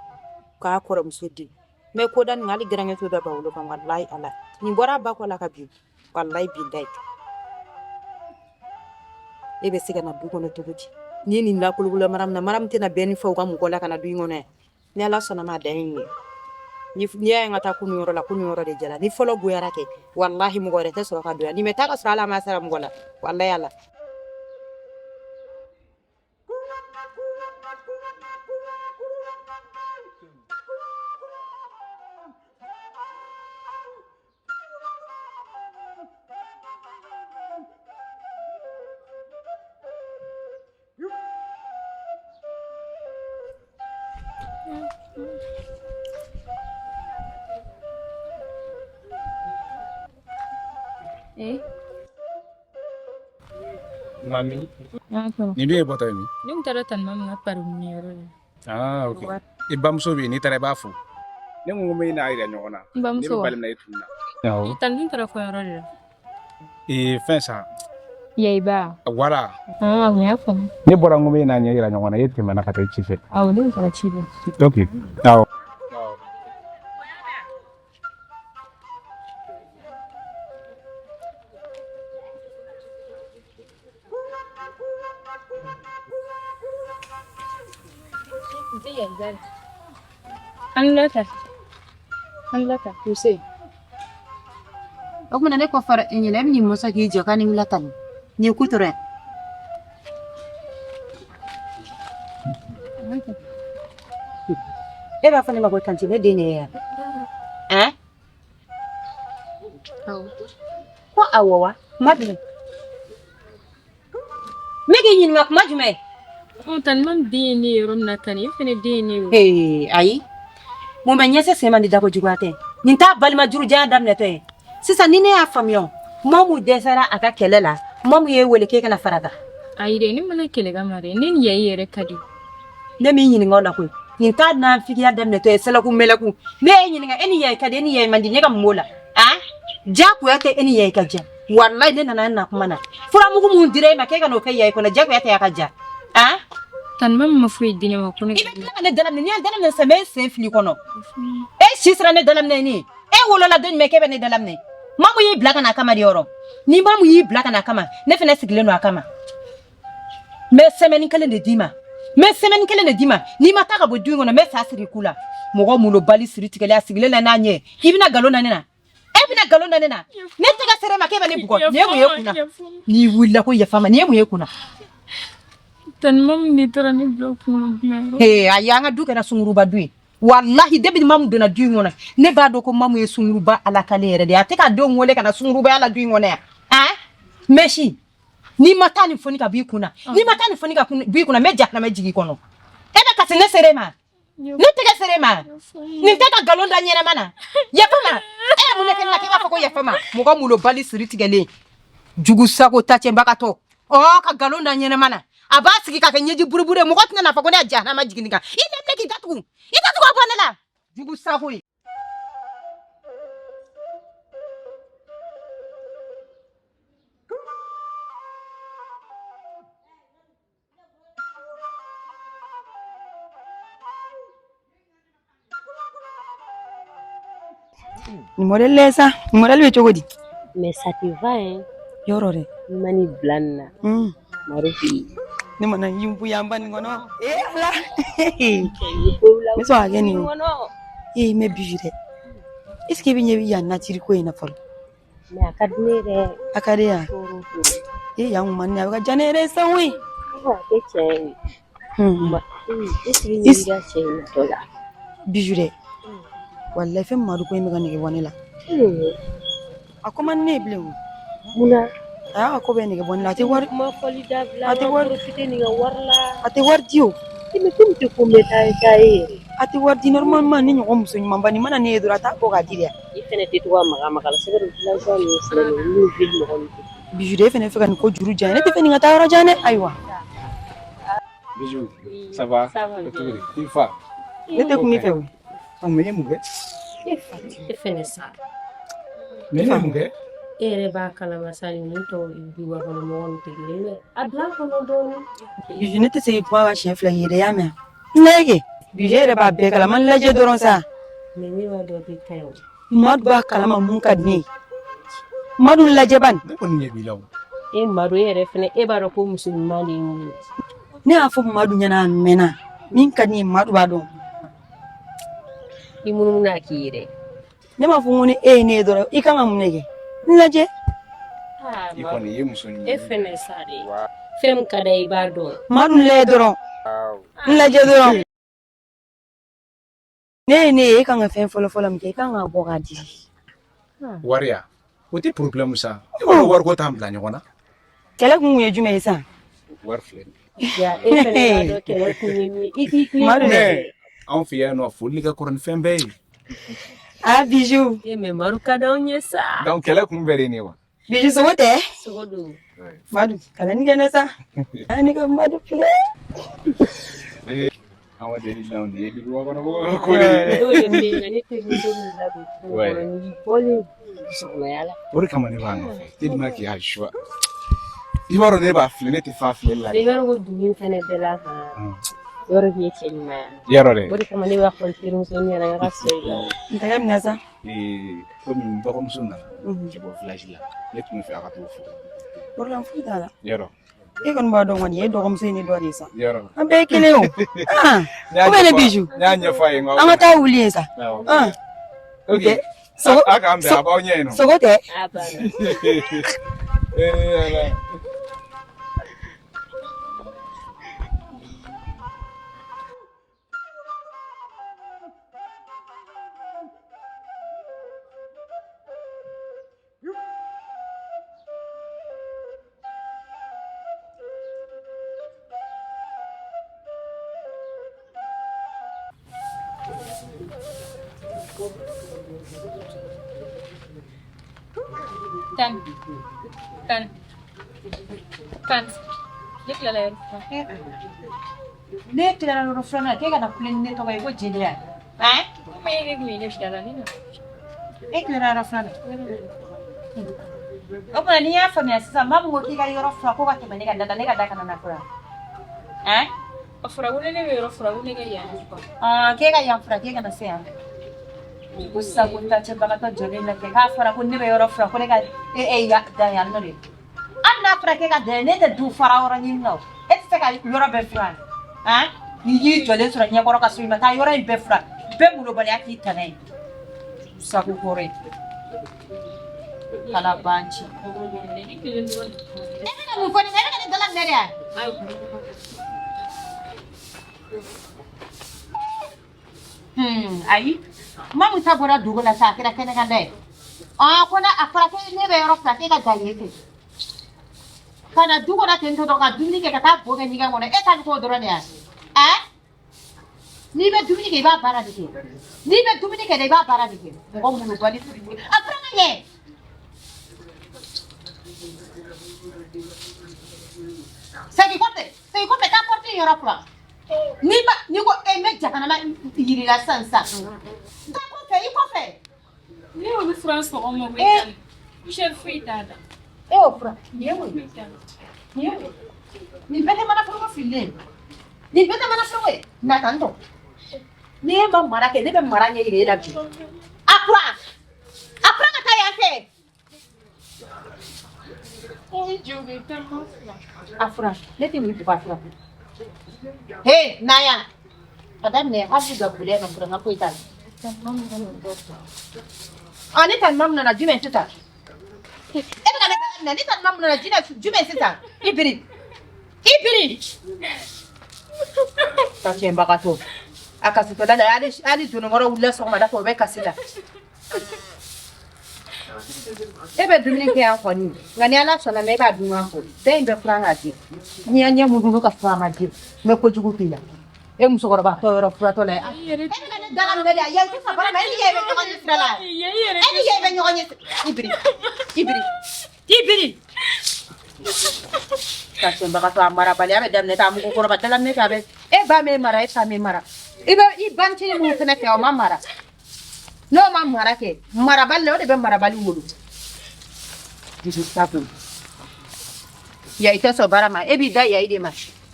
k'a kɔrɔmuso den. N bɛ ko da nin hali garankɛ t'o da bawolo kan, walahi Ala. Nin bɔra a ba kɔ la ka bin. Walayi bilayi. E bɛ se ka na du kɔnɔ cogo di? N'i ye nin lakolokolo maramu na, maramu tɛna bɛn ni faw ka mɔgɔ la ka na du in kɔnɔ yan. Ni Ala sɔnna ma a dan ye nin ye. Ni n'i y'a ye n ka taa kunun yɔrɔ la, kunun yɔrɔ de jɛra. Ni fɔlɔ goyara kɛ, walahi mɔgɔ wɛrɛ tɛ sɔrɔ ka don yan. Nin bɛ taa ka sɔrɔ hali a ma sara mɔgɔ la. Walayi Ala. Eh? Mami. Nin dun ye bɔtɔ ye min? Ne tun taara tante Mamu ka pari ɲiniyɔrɔ la. Ah, ok. I bamuso bɛ yen, n'i taara i b'a fo. Ne ko n ko n bɛ n'a yira ɲɔgɔn na. N bamuso Ne bɛ wa? bali min na e tununna. Awɔ. Tante dun taara kɔɲɔyɔrɔ de la. Ee fɛn sa. Yayiba. Voilà. Ah, n y'a faamu. Ne bɔra n ko n bɛ n'a ɲɛ yira ɲɔgɔn na, e tɛmɛna ka taa i ci fɛ. Awɔ, ne tun taara ci la. Ok. Awɔ. An lata. An lata. Nse. O kumana ne kɔ fara e ɲɛna e bɛ n'i mɔsɔn k'i jɔ k'a ni wula ta nin ye ku tɔrɔ ye. E b'a fɔ ne ma ko tanti ne den de ye yan. Ɛn? Ko awɔ wa? Kuma jumɛn? Ne k'i ɲininka kuma jumɛn? Ɔ tante Mamu den ye ne ye yɔrɔ min na tan e fana den ye ne ye. Ee ayi. Mun bɛ ɲɛsɛ sen ma ni dako juguya tɛ. Nin t'a balima jurujanya daminɛtɔ ye. Sisan ni ne y'a faamuya o, Mamu dɛsɛra a ka kɛlɛ la, Mamu y'e wele k'e ka na fara a kan. Ayi dɛ, ne mana kɛlɛ kama dɛ, ne ni Yayi yɛrɛ ka di. Ne m'i ɲininka o la koyi. Nin t'a nafigiya daminɛtɔ ye sɛlɛku mɛlɛku. Ne y'e ɲininka e ni Yayi ka di e ni Yayi man di ne ka mun b'o la? A jagoya tɛ e ni Yayi ka diya. Walayi ne nana na kuma na. Furamugu mun dira e ma k'e ka n'o kɛ Yayi kɔnɔ jagoya tɛ a ka diya. A Tante Mamu ma foyi di ne ma ko ne. I bɛ tila ka ne dalaminɛ n'i y'a dalaminɛ sisan n bɛ n sen fili kɔnɔ. E si sera ne dalaminɛ ni ye. E wolola don jumɛn k'e bɛ ne dalaminɛ? Mamu y'i bila ka na a kama de yɔrɔ. Ni Mamu y'i bila ka na a kama, ne fana sigilen don a kama. N bɛ semaine kelen de d'i ma. N bɛ semaine kelen de d'i ma. N'i ma taa ka bɔ du in kɔnɔ, n bɛ sa siri i ku la. Mɔgɔ molobali siri tigɛlen a sigilen na n'a ɲɛ ye. I bɛna nkalon da ne na. E bɛna nkalon da ne na. Ne tɛgɛ sera e ma k'e bɛ ne bugɔ. Nin ye mun ye kun na? N'i wulila ko yafa n ma, nin ye mun ye kun na? Tante Mamu de taara ne bila kunkolo dilan yɔrɔ. Ee ayi an ka du kɛra sunguruba du ye. Walahi depuis ni Mamu donna du in kɔnɔ, ne b'a dɔn ko Mamu ye sunguruba ala kale yɛrɛ de ye. A tɛ k'a denw wele ka na sungurubaya la du in kɔnɔ yan. Han? Mɛsi, n'i ma taa nin foni ka b'i kun na, n'i ma taa nin foni ka b'i kun na, n bɛ jahanama jigin i kɔnɔ. E bɛ kasi ne sera e ma. Ne tɛgɛ sera e ma. Nin tɛ ka nkalon da ɲɛnama na. Yafa ma. E ye mun de kɛ ne la k'e b'a fɔ ko yafa ma? Mɔgɔ molobali siri tigɛlen. Jugu sago tacɛnbagatɔ. Ɔ ka nkalon da ɲɛnama na. A b'a sigi ka kɛ ɲɛji buruburu ye. Mɔgɔ tɛna n'a fɔ ko ne ye jahanama jigin nin kan. I ɲɛ k'i datugu. I datugu a bɔ ne la. Jugu sago ye. Nin modèle lajɛ sa nin modèle bɛ cogo di Mais ça te va hein? Yɔrɔ dɛ I ma nin bila nin na. Marufi. Ne mana yimpu yan ba nin kɔnɔ ee ala n bɛ sɔn ka kɛ nin ye ee mais Bijou dɛ est ce que i bɛ ɲɛ bɛ yan nature ko in na fɔlɔ Mais a ka di ne ye dɛ. A ka di yan ee yan kun man di ne ye a bɛ ka diya ne yɛrɛ ye sa koyi A tɛ tiɲɛ ye. Est ce que i ɲɛ b'i ka cɛ in natɔ la? Bijou dɛ walayi fɛn Madu ko in bɛ ka nege bɔ ne la a ko man di ne ye bilen o Munna? A y'a ka ko bɛɛ nege bɔ ne la a tɛ wari Kuma fɔli dabila a tɛ wari profiter nin ka wari la. A tɛ wari di o Mais komi tɛ ko bɛ taa taa ye yɛrɛ. A tɛ wari di normalement ni ɲɔgɔn muso ɲumanba nin mana ne ye dɔrɔn a t'a bɔ k'a di de. I fɛnɛ tɛ to ka maga maga la sɛbɛn villageois ninnu filɛ nin ye olu ville mɔgɔ ninnu tɛ. Bijou de e fɛnɛ fɛ ka nin ko juru jan ne tɛ fɛ nin ka taa yɔrɔ jan dɛ ayiwa. Bijou, ça va? Ça va bien. I fa. Ne tɛ kun i fɛ o. Ɔ mais e ye mun kɛ? E fɛnɛ sa. Mais ne ye mun kɛ? E yɛrɛ b'a kalama sa ninnu tɔw duguba kɔnɔ mɔgɔw ninnu tɛ kelen ye. A bila kɔnɔ dɔɔnin. Bijou ne tɛ se k'i kuma ka siɲɛ fila ye dɛ i y'a mɛn n lajɛ kɛ Bijou e yɛrɛ b'a bɛɛ kalama n lajɛ dɔrɔn sa. Mais ne b'a dɔn bɛ ka ɲi o. Madu b'a kalama mun ka di ne ye. Madu lajɛ bani. Ne kɔni ɲɛ b'i la o. E Madu, e yɛrɛ fɛnɛ, e b'a dɔn ko muso ɲuman de ye nin ye. Ne y'a fɔ Madu ɲɛna a mɛnna. Min ka di ne ye, Madu b'a dɔn. I munumunu a k'i ye dɛ. Ne m'a fɔ ko ni e ye ne ye dɔrɔn i kan ka mun de kɛ? N lajɛ. I kɔni i ye muso ɲuman E ye. fɛnɛ sa de. Fɛn min ka d'a ye, i b'a dɔn. Madu lajɛ dɔrɔn. N lajɛ dɔrɔn. Ne ye ne ye, e kan ka fɛn fɔlɔ fɔlɔ min kɛ, i kan ka bɔ k'a di. Wari ya, o tɛ problème sa. E b'a dɔn wariko t'an bila ɲɔgɔn na. Kɛlɛ kun ye jumɛn ye sisan? Wari filɛ nin Ja, e fɛnɛ b'a dɔn kɛlɛ kun ye min ye. I t'i ye. tilen Madu dɛ. Mais anw fɛ yan nɔ, foli ka kɔrɔ ni fɛn bɛɛ ye. Ah, Bijou. E mais Madu ka d'anw ye sa. Donc kɛlɛ kun bɛɛ de ye nin ye wa. Bijou sogo tɛ? Sogo don. Madu, kana nin kɛ ne sa. Ah, ne ka Madu filɛ. An ma deli la nin ye duguba kɔnɔ mɔgɔw ka ko de ye. N'o ye min ye, ne terimuso min ladon kungo Ouais. kɔnɔ, n'i bɔlen sɔgɔmaya la. O de kama ne b'a nɔfɛ tellement qu'il y a choix. I b'a dɔn ne b'a filɛ, ne tɛ fa filɛli la. I b'a dɔn ko dugu in fɛnɛ bɛɛ la kan. Yɔrɔ k'i ye cɛ ɲuman ye. Yɔrɔ dɛ. O de kama ne b'a fɔ n terimuso ɲɛna n ka sɔrɔ i la. N tɛgɛ minɛ sa. Komi n dɔgɔmuso nana ka bɔ village la, ne tun bɛ fɛ a ka t'o fo. Problème foyi t'a la. Yɔrɔ. E kɔni b'a dɔn kɔni, e dɔgɔmuso ye ne dɔ de ye sa. Yɔrɔ. An bɛɛ ye kelen ye o. Ah, N y'a ou bien ne ɲɛfɔ- Bijou. N y'a ɲɛfɔ a ye n ko. An ka taa wuli yen sa. Awɔ. Ah. Ok. Sogo A k'an bɛn, a b'aw ɲɛ yen nɔ. Sogo tɛ? A banna. Ee Ala. Tan. Tan. Tan. Ne tilala yɔrɔ furan. Ne tilara yɔrɔ filanan na, k'e ka na kule ni ne tɔgɔ ye ko jeliya. Hein? Komi e de kun ye ne filala ne na. E tilara yɔrɔ filanan na. O tuma n'i y'a faamuya sisan, maa min ko k'i ka yɔrɔ furan ko ka tɛmɛ ne ka da kan, ne ka da kana na furan. Hein? A fɔra ko ne bɛ yɔrɔ furan ko ne ka yan furan. Ah, k'e ka yan furan, k'e kana se yan. Ko sisan ko n ta cɛbagatɔ jɔlen na kɛ k'a fɔra ko ne bɛ yɔrɔ furan ko ne ka e e ya dan yan nɔ de. Hali n'a fɔra k'e ka dan yan, ne tɛ du fara yɔrɔ ɲini na o. E tɛ se ka yɔrɔ bɛɛ furan. Han? N'i y'i jɔlen sɔrɔ ɲɛkɔrɔ ka so, i ma taa yɔrɔ in bɛɛ furan. Bɛɛ molobaliya k'i tana ye. Sago kɔrɔ ye. Ala b'an ci. E bɛna mun fɔ ne ɲɛna? E bɛ ka ne dala minɛ de wa? Ayi. Mamu ta bɔra dugu la sa, a kɛra kɛnɛkanda ye. Ɔn, ko n'a a fɔra ko ne bɛ yɔrɔ furan k'e ka dan yen fɛ. Ka na du kɔnɔ ten tɔ ka dumuni kɛ ka taa bo kɛ ɲɛgɛn kɔnɔ, e ta bɛ k'o dɔrɔn de ye wa? Ɛn? N'i bɛ dumuni kɛ, i b'a baara de kɛ. N'i bɛ dumuni kɛ dɛ, i b'a baara de kɛ. Mɔgɔ molobali. A fura ka ɲɛ. Segin kɔfɛ, segin kɔfɛ, taa porte in yɔrɔ furan. N'i ma, n'i ko e n bɛ jahanama yir'i la sisan sisan. Taa kɔfɛ, i kɔfɛ. Ne y'olu furan sɔgɔma o Eh. bɛ tan. Poussière foyi t'a la. E y'o furan. Nin ye mun ye? Nin ye mun ye? Nin bɛɛ tɛ manaforoko fililen ye. Nin bɛɛ tɛ manaforoko ye. Na tan tɔ. Ni e ma mara kɛ, ne bɛ mara ɲɛ yira e la bi. A furan. A furan ka taa yan fɛ. I jɔ bɛ tellement furan. A furan. Ne tɛ nin bugɔ a furan. He, na yan. A daminɛ hali gabulɛ ka furan ka foyi t'a la. Ah, ne ta ɲuman nana jumɛn sisan? E bɛ ka ne dala minɛ, ne ta ɲuman nana jumɛn sisan? I biri. I biri. Ta tiɲɛbagatɔ. A kasitɔla la, hali hali dononkɔrɔ wulila sɔgɔmada fɛ o bɛ kasi la. E bɛ dumuni kɛ yan kɔni, nka ni Ala sɔnna ma e b'a dun an kɔ. Da in bɛɛ furan k'a di. N'i y'a ɲɛ munumunu ka sɔrɔ a ma di, n bɛ kojugu k'i la. E musokɔrɔba tɔ yɔrɔ furatɔ la. E bɛ ka ne dala minɛ de, yan sisan fana ma e ni yen bɛ ɲɔgɔn ɲɛ sira la. E ni yen bɛ ɲɔgɔn ɲɛ sira. I biri. I biri. I biri. Ka tiɲɛbagatɔ a marabaliya bɛ daminɛ ta mɔgɔkɔrɔba dala minɛ kɛ a bɛ e ba m'e mara, e fa m'e mara. I bɛ i bancinin minnu fana fɛ, o ma mara. N'o ma mara kɛ, marabali la o de bɛ marabali wolo. Dusu sago. Ya i tɛ sɔn baara ma, e b'i da yayi de ma.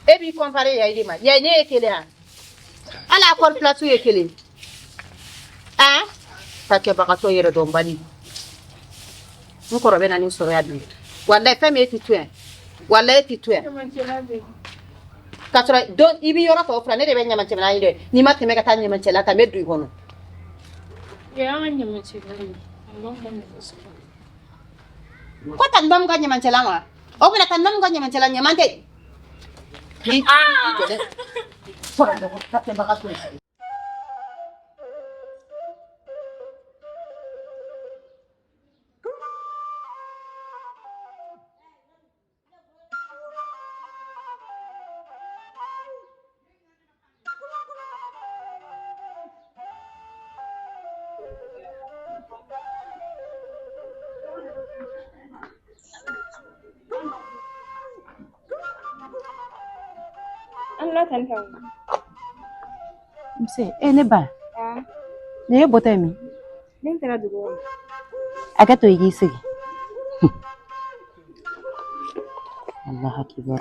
E b'i comparer yayi de ma. Yayi ne ye kelen ya. Hali accord place ye kelen. Han? Ta kɛbagatɔ yɛrɛ dɔnbali. N kɔrɔ bɛ na nin sɔrɔ yan bi. Walayi fɛn min e tɛ to yan. Walayi e tɛ to yan. K'a sɔrɔ don i bɛ yɔrɔ tɔw furan ne de bɛ ɲamancɛla ye dɛ. N'i ma tɛmɛ ka taa ɲamancɛla ta n bɛ don i kɔnɔ. An ka ɲamancɛla ye. A ma ka mɔgɔ sɔrɔ. Ko tan bamu ka ɲamancɛla wa? O bɛna tan bamu ka ɲamancɛla ɲaman tɛ. I jɔ dɛ. Fɔlɔ dɔgɔ ta kɛbagatɔ ye. An la tan kan. Nse, e ne ba. Nin ye bɔtɔ ye min? Ne taara dugu kɔnɔ. Hakɛ to i k'i sigi. Allahu akibar.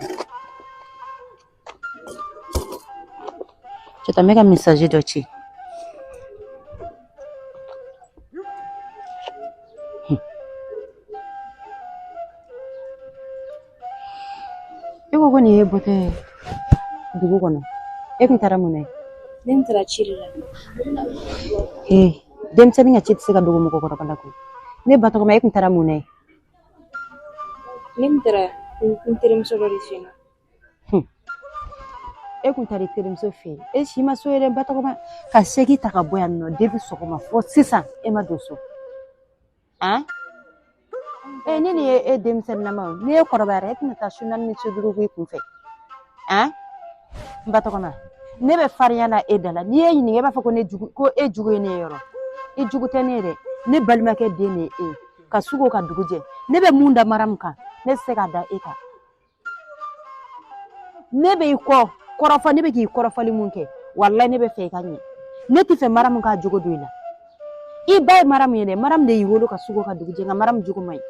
Cɛ n bɛ ka message dɔ ci. E ko ko nin ye bɔtɔ ye dugu kɔnɔ. E kun taara mun na ye? Ne taara ci de la. Ee, denmisɛnnin ka ci tɛ se ka dogo mɔgɔkɔrɔba la koyi. Ne ba tɔgɔma e kun taara mun na ye? Ne taara n terimuso dɔ de fɛ yen. E kun taara i terimuso fɛ yen. E si ma so yɛrɛ ba tɔgɔma ka segi ta ka bɔ yan nɔ depuis sɔgɔma fo sisan e ma don so. Han? E ni nin ye e denmisɛnninama ye n'i ye kɔrɔbayara e tɛna taa su naani ni su duuru k'i kun fɛ. Han? N ba tɔgɔma ne bɛ farinya na e da la n'i ye ɲininka e b'a fɔ ko ne jugu ko e jugu ye ne ye yɔrɔ i jugu tɛ ne ye dɛ ne balimakɛ den de ye e ye ka su ko ka dugu jɛ ne bɛ mun da maramu kan ne tɛ se k'a da e kan ne bɛ i kɔ kɔrɔfɔ ne bɛ k'i kɔrɔfɔli mun kɛ walayi ne bɛ fɛ i ka ɲɛ ne tɛ fɛ maramu k'a jogo don i la i ba ye maramu ye dɛ maramu de y'i wolo ka su ko ka dugu jɛ nka maramu jogo man ɲi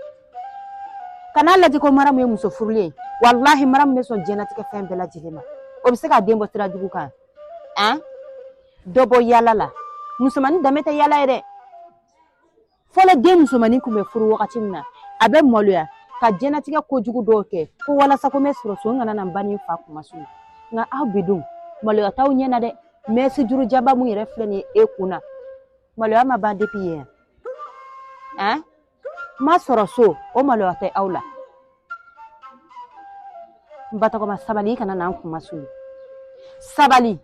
kan'a lajɛ ko maramu ye muso furulen ye walahi maramu bɛ sɔn diɲɛlatigɛ fɛn bɛɛ lajɛlen ma o bɛ se k'a den bɔ sira jugu kan an dɔ bɔ yaala la musomannin danbe tɛ yaala ye dɛ fɔlɔ den musomannin tun bɛ furu wagati min na a bɛ maloya ka diɲɛlatigɛ kojugu dɔw kɛ ko walasa ko n bɛ sɔrɔ so n kana na n ba ni n fa kunmasuli nka aw bi dun maloya t'aw ɲɛ na dɛ mɛsi juru jaba mun yɛrɛ filɛ nin ye e kun na maloya ma ban depuis yen an ma sɔrɔ so o maloya tɛ aw la n ba tɔgɔma sabali i kana na n kunmasuli sabali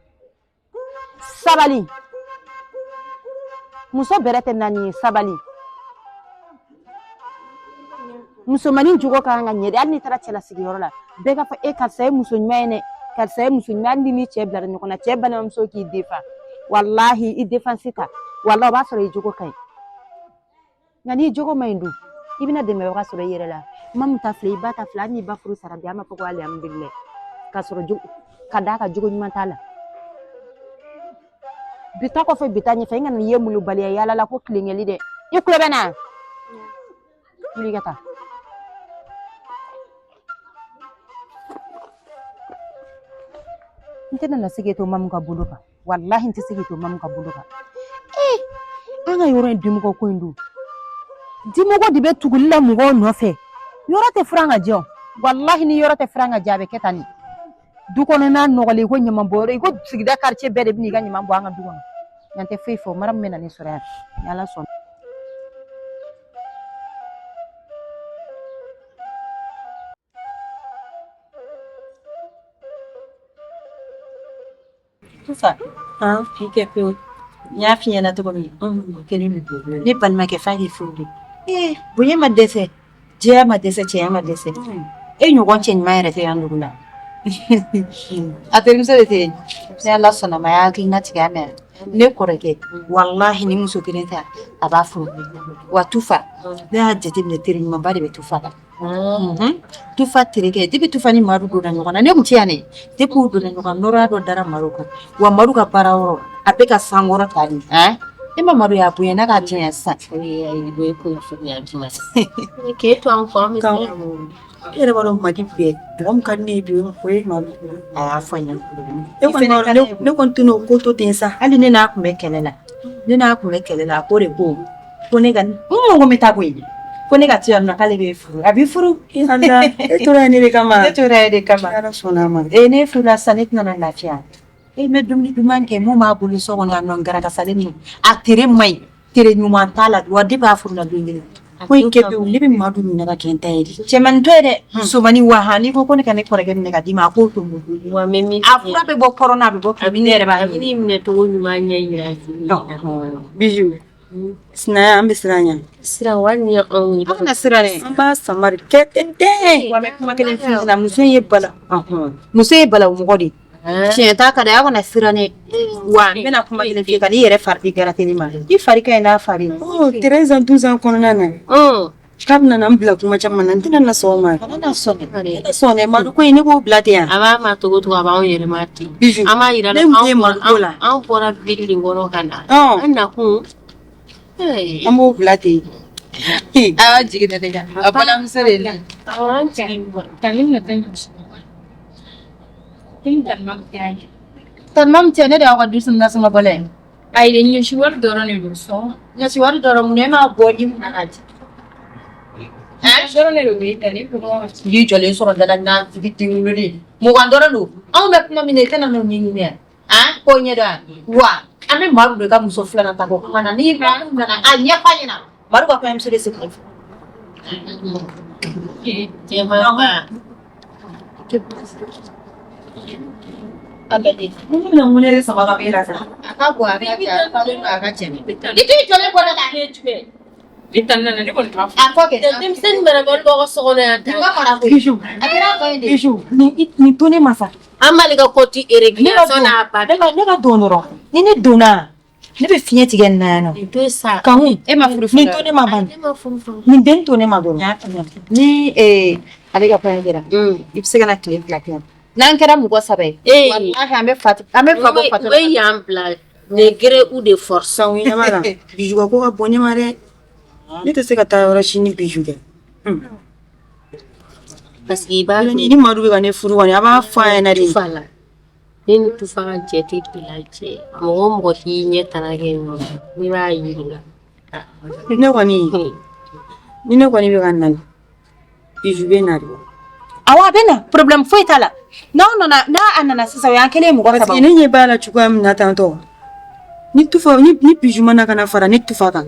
sabali muso bɛrɛ tɛ naani ye sabali musomannin jogo ka kan ka ɲɛ de hali n'i taara cɛlasigiyɔrɔ la bɛɛ k'a fɔ e karisa ye muso ɲuman ye dɛ karisa ye muso ɲuman hali n'i ni cɛ bilara ɲɔgɔn na cɛ balimamuso k'i defa walahi i defansi ta walahi o b'a sɔrɔ i jogo ka ɲi nka n'i jogo man ɲi dun i bɛna dɛmɛbaga sɔrɔ i yɛrɛ la mamu ta filɛ i ba ta filɛ hali n'i ba furu sara bi an b'a fɔ ko alihamudulilayi k'a sɔrɔ ka d'a kan jogo ɲuman t'a la bi ta kɔfɛ bi ta ɲɛfɛ i kana ye molobaliya yaala la ko tilenkɛli dɛ i tulo bɛ n na wuli ka taa n tɛna na se k'e to mamu ka bolo kan walahi n tɛ se k'i to mamu ka bolo kan ee an ka yɔrɔ in dimɔgɔ ko in dun dimɔgɔ de bɛ tuguli la mɔgɔw nɔfɛ yɔrɔ tɛ furan ka jɛ o walahi ni yɔrɔ tɛ furan ka jɛ a bɛ kɛ tan de du kɔnɔna nɔgɔlen i ko ɲaman bɔyɔrɔ i ko sigida quartier bɛɛ de bɛ n'i ka ɲaman bɔ an ka du kɔnɔ nka n tɛ foyi fɔ maramu bɛ na ne sɔrɔ yan ni ala sɔnna. Sisan i kɛ pewu n y'a f'i ɲɛna cogo min o kelen de don ne balimakɛ f'a k'i furu de ee bonya ma dɛsɛ jɛya ma dɛsɛ cɛya ma dɛsɛ e ɲɔgɔn cɛ ɲuman yɛrɛ tɛ yan dugu la a terimuso de tɛ yen ni ala sɔnna ma a y'a hakilina tigɛ a mɛn ne kɔrɔkɛ walahi ni muso kelen ta a b'a furu wa tufa ne y'a jateminɛ teri ɲumanba de bɛ tufa la Tufa terikɛ depuis tufa ni madu donna ɲɔgɔn na ne tun tɛ yan dɛ depuis u donna ɲɔgɔn nɔrɔya dɔ dara madu kan wa madu ka baara yɔrɔ a bɛ ka sankɔrɔ ta de e ma madu y'a bonya n'a k'a janya sisan k'e to an kɔ an bɛ se e yɛrɛ b'a dɔn mali bɛɛ mɔgɔ min ka di ne ye bi o ye madu a y'a fɔ n ɲɛna ne kɔni tɛna o ko to ten sa hali ne n'a tun bɛ kɛlɛ la Ne n'a tun bɛ kɛlɛ la, a ko de ko ko ne ka n ko n bɛ taa koyi, ko ne ka to yan nɔ k'ale bɛ furu, a b'i furu. E tora yen ne de kama. Ne tora yen de kama. Ala sɔnna a ma. Ee, ne furula sisan, ne tɛna na lafiya. E bɛ dumuni duman kɛ mun b'a bolo so kɔnɔ yan nɔ, garakasalen ninnu, a tere man ɲi, tere ɲuman t'a la wa. Depuis a furula don kelen. Ko in kɛ pewu, ne bɛ Madu minɛ ka kɛ n ta ye de. Cɛmannin to ye dɛ, musomannin wa han, n'i ko ko ne ka ne kɔrɔkɛ minɛ ka d'i ma, a k'o to n bolo. Wa n bɛ min A fura bɛ bɔ kɔrɔn na, a bɛ bɔ A ne yɛrɛ b'a a bɛ minɛ cogo ɲuman ɲɛ yira. Bijou, sinaya, an bɛ siran ɲɛ. Siran wali ni anw ye. An kana siran dɛ. An b'a sama de kɛ ten ten. Wa n bɛ kuma kelen f'i ɲɛna, muso in ye bala, muso ye balawu mɔgɔ de ye. Tiɲɛ t'a ka di, a kana siran dɛ. Wa n bɛna kuma kelen f'i ye, kan'i yɛrɛ fari di garateli ma. I fari ka ɲi n'a fari ye. Oh, 13 ans, 12 ans kɔnɔna na. K'a bɛna na n bila kuma caman na, n tɛna na sɔn o ma. Kana na sɔn dɛ. Ne sɔn dɛ, Madu ko in ne b'o bila ten yan. A b'a ma togo togo, a b'anw yɛrɛ ma ten. Bijou, An b'a yira ne mun ye Madu ko la? Anw bɔra ville de kɔnɔ ka na. An nakun. An b'o bila ten. A jigi da ne kan. A balimamuso de ye ne ye. Awɔ, an jigi tani na taa ɲɔsi. Tani Mamu cɛ, ne de y'aw ka du nasɔngɔ bɔla ye. Ayi dɛ, ɲɔsi wari dɔrɔn de don sɔn. Ɲɔsi wari dɔrɔn mun na e m'a bɔ i kunna k'a di? Dɔrɔn de don bɛ tani. I b'i jɔlen sɔrɔ da la n'a tigi den 20 dɔrɔn don. Anw bɛ kuma min na, i tɛna n'o ɲɛɲini yan. An k'o ɲɛdɔn yan. Wa an bɛ Madu de ka muso filanan ta ko kuma na, n'i nana a ɲɛfɔ a ɲɛna. Madu ka kɔɲɔmuso de sigilen filɛ. Jɛman. Mun bɛna mun de sama ka bɔ e la sa? A ka bon, a ka cɛ, a falen don, a ka cɛ. I t'i jɔlen bɔ ne la. Ne tani nana, ne kɔni b'a fɔ. A fɔ kɛ. Denmisɛnnin marabali b'aw ka so kɔnɔ yan. Nin ka mara koyi. Bijou, A kɛra a ba ye de. Bijou, nin to ne ma sa. An b'ale ka kɔti erégulation n'a ba. Ne ka don dɔrɔn. Ni ne donna, ne bɛ fiɲɛ tigɛ nin na yan nɔ. Nin to sa. Kanku, E ma furu. Nin to ne ma ban. Ne ma furu fɔlɔ. Nin den to ne ma dɔrɔn. Ni ale ka kɔɲɔ kɛra, i bɛ se ka na tile 2 kɛ yan. N'an kɛra mɔgɔ saba ye. Ee. Walahi, an bɛ fa an bɛ fa bɔ U bɛ yan bila de gré ou de force. Sanku ɲɛ b'a la. Bijou ka ko ka bon ne ma dɛ. Ne tɛ se ka taa yɔrɔ si ni Bijou kɛ. Parce que i b'a Ni Madu bɛ ka ne furu kɔni, a b'a fɔ a ɲɛna de. Tufa la. Ne ni Tufa ka jɛ tɛ bila cɛ. Mɔgɔ o mɔgɔ k'i ɲɛ tana kɛ ɲɔgɔn, n'i b'a yir'i la. Ne kɔni, ni ne kɔni bɛ ka na, Bijou bɛ na de. Awɔ, a bɛ na, problème foyi t'a la. N'aw nana, n'a a nana sisan, o y'an kɛlen ye mɔgɔ Parce saba. que ne ɲɛ b'a la cogoya min na tantɔ. Ni Tufa ni Bijou ma na ka na fara ne Tufa kan.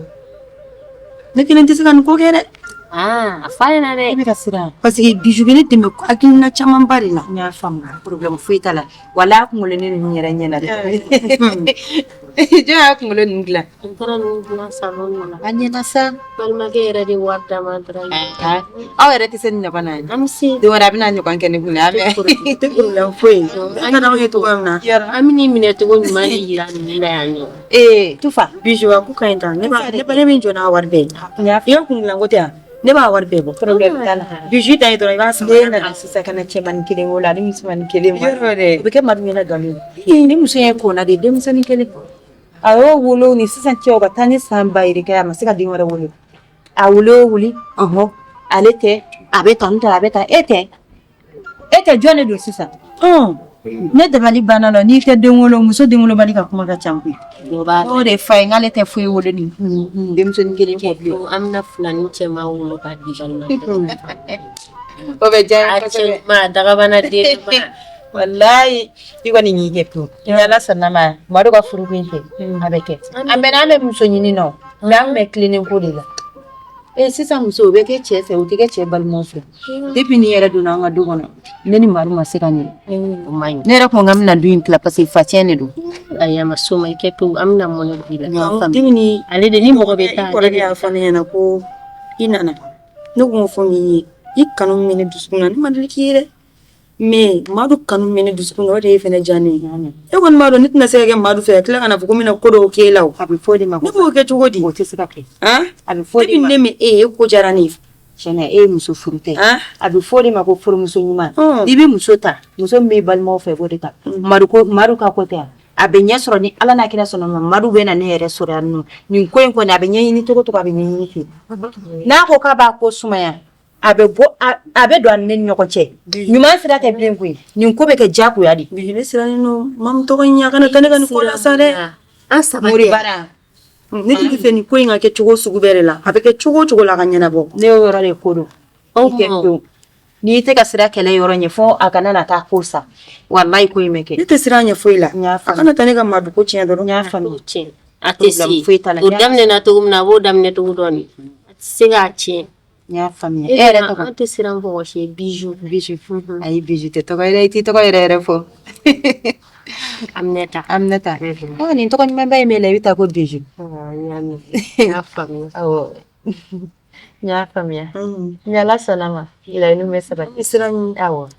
Ne kelen tɛ se ka nin ko kɛ dɛ. Ah, a f'a ɲɛna dɛ. E bɛ ka siran. Parce que Bijou bɛ ne dɛmɛ hakilina camanba de la. N y'a faamu, problème foyi t'a la. Wala a kunkolo ne ninnu yɛrɛ ɲɛna dɛ. Jɔn y'a kunkolo ninnu dilan? N taara ninnu dilan salon de la. A ɲɛna sa. Balimakɛ yɛrɛ de wari d'a ma dɔrɔn. Aw yɛrɛ tɛ se nin ɲɔgɔn na ye. An bɛ se. Don wɛrɛ a bɛna ɲɔgɔn kɛ ne kun na. Tɛ problème foyi. An ka d'aw ye cogoya min na. An bɛ n'i minɛ cogo ɲuman de yira ninnu na yan nɔ. Ee, Tufa. Bijou, a ko ka ɲi tan. Ne b'a ne bɛ n jɔ n'a wari bɛɛ ye. I ka kun dilan ko tɛ yan. Ne b'a wari bɛɛ bɔ. Problème t'a la. Bijou ta ye dɔrɔn i b'a sama. Ne nana sisan ka na cɛmannin kelen wolo ani musomannin kelen. Yɔrɔ dɛ. O bɛ kɛ Madu ɲɛna nkalon ye. Ni muso in ye kɔnna de ye, denmisɛnnin kelen. A y'o wolo ni sisan cɛ, o ka taa ni san ba yirika ye, a ma se ka den wɛrɛ wolo. A wolo o wuli, ɔhɔn, ale tɛ, a bɛ tan tɔ, a bɛ tan, e tɛ. E tɛ, jɔn de don sisan? Ne dabali banna la, n'i tɛ den wolo, muso den wolobali ka kuma ka ca koyi. O de fa ye, n'ale tɛ foyi wolo ni denmisɛnnin kelen kɔ bilen. An bɛna filani cɛman wolo k'a di balimakɛ ma. O bɛ diya n ye A kosɛbɛ. cɛ ɲuman, dagabana den ɲuman. Walayi, i kɔni y'i kɛ pewu. Ni Ala sɔnna ma, Madu ka furuko in kɛ, a bɛ kɛ. A mɛnna, an bɛ muso ɲini nɔ, mais an bɛ tilennen ko de la. Ee, sisan muso, o bɛ kɛ cɛ fɛ, o tɛ kɛ cɛ balimaw fɛ. Depuis ni yɛrɛ donna an ka du kɔnɔ, ne ni Madu ma se ka ɲɛ. O man ɲi. Ne yɛrɛ ko n k'an bɛna du in tila parce que facɛn de don. Ayi, a ma s'o ma, i kɛ pewu, an bɛna mɔnɛ b'i la. Depuis ni Ale de ni mɔgɔ bɛ i taa. kɔrɔkɛ y'a fɔ ne ɲɛna ko i nana. Ne ko fɔ min ye, i kanu min bɛ ne dusukun na, ne ma deli k'i ye dɛ. Mais Madu kanu min bɛ ne dusukun na, o de ye fɛnɛ diya ne ye. E kɔni b'a dɔn ne tɛna se ka kɛ Madu fɛ ka tila ka na fɔ ko n bɛna ko dɔw k'e la o. A bɛ fɔ o de ma. Ne b'o kɛ cogo di? O tɛ se ka kɛ. A bɛ fɔ o de ma. Depuis ne ma e ye, e ko diyara ne ye. Tiɲɛna, e ye muso furu tɛ. A bɛ fɔ o de ma ko furumuso ɲuman. N'i bɛ muso ta, muso min b'i balimaw fɛ, i b'o de ta. Madu ko, Madu ka ko tɛ yan. A bɛ ɲɛ sɔrɔ ni Ala n'a kira sɔnna ma, Madu bɛ na ne yɛrɛ sɔrɔ yan nɔ. Nin ko in kɔni, a bɛ ɲɛɲini cogo cogo, a bɛ ɲɛɲini ten. N'a ko k'a b'a ko sumaya, a bɛ bɔ, a bɛ don a ni ne ni ɲɔgɔn cɛ. Ɲuman sira tɛ bilen koyi. Nin ko bɛ kɛ diyagoya de. Bijou, ne sirannen don. Mamu tɔgɔ in, a kana taa ne ka nin ko la sa dɛ. An saba tɛ. Moribara. Ne tun tɛ fɛ nin ko in ka kɛ cogo sugu bɛɛ de la. A bɛ kɛ cogo o cogo la a ka ɲɛnabɔ. Ne y'o yɔrɔ de ko don. O I kɛ pewu. N'i tɛ ka siran kɛlɛ yɔrɔ ɲɛ fo a kana na taa ko sa. Walayi ko in bɛ kɛ. Ne tɛ siran a ɲɛ foyi la. A kana taa ne ka Madu ko tiɲɛ dɔrɔn. N y'a faamuya. Tiɲɛ. A tɛ se. Problème foyi t'a la. O daminɛna cogo min na, a b'o daminɛ cogo dɔn de. A tɛ se k'a tiɲɛ. N y'a faamuya. E E yɛrɛ yɛrɛ tɔgɔ? An tɛ siran mɔgɔ si ye. Bijou. Bijou. Ayi Bijou tɛ tɔgɔ ye dɛ, i t'i tɔgɔ yɛrɛ yɛrɛ fɔ. Aminata. Aminata. Ɔ nin tɔgɔ ɲumanba in b'e la i bɛ taa ko Bijou. N y'a mɛn. N y'a faamuya. Awɔ. N y'a faamuya. Ni Ala sɔnna ma, laɲiniw bɛ sabati. Siran ɲɛ. Awɔ.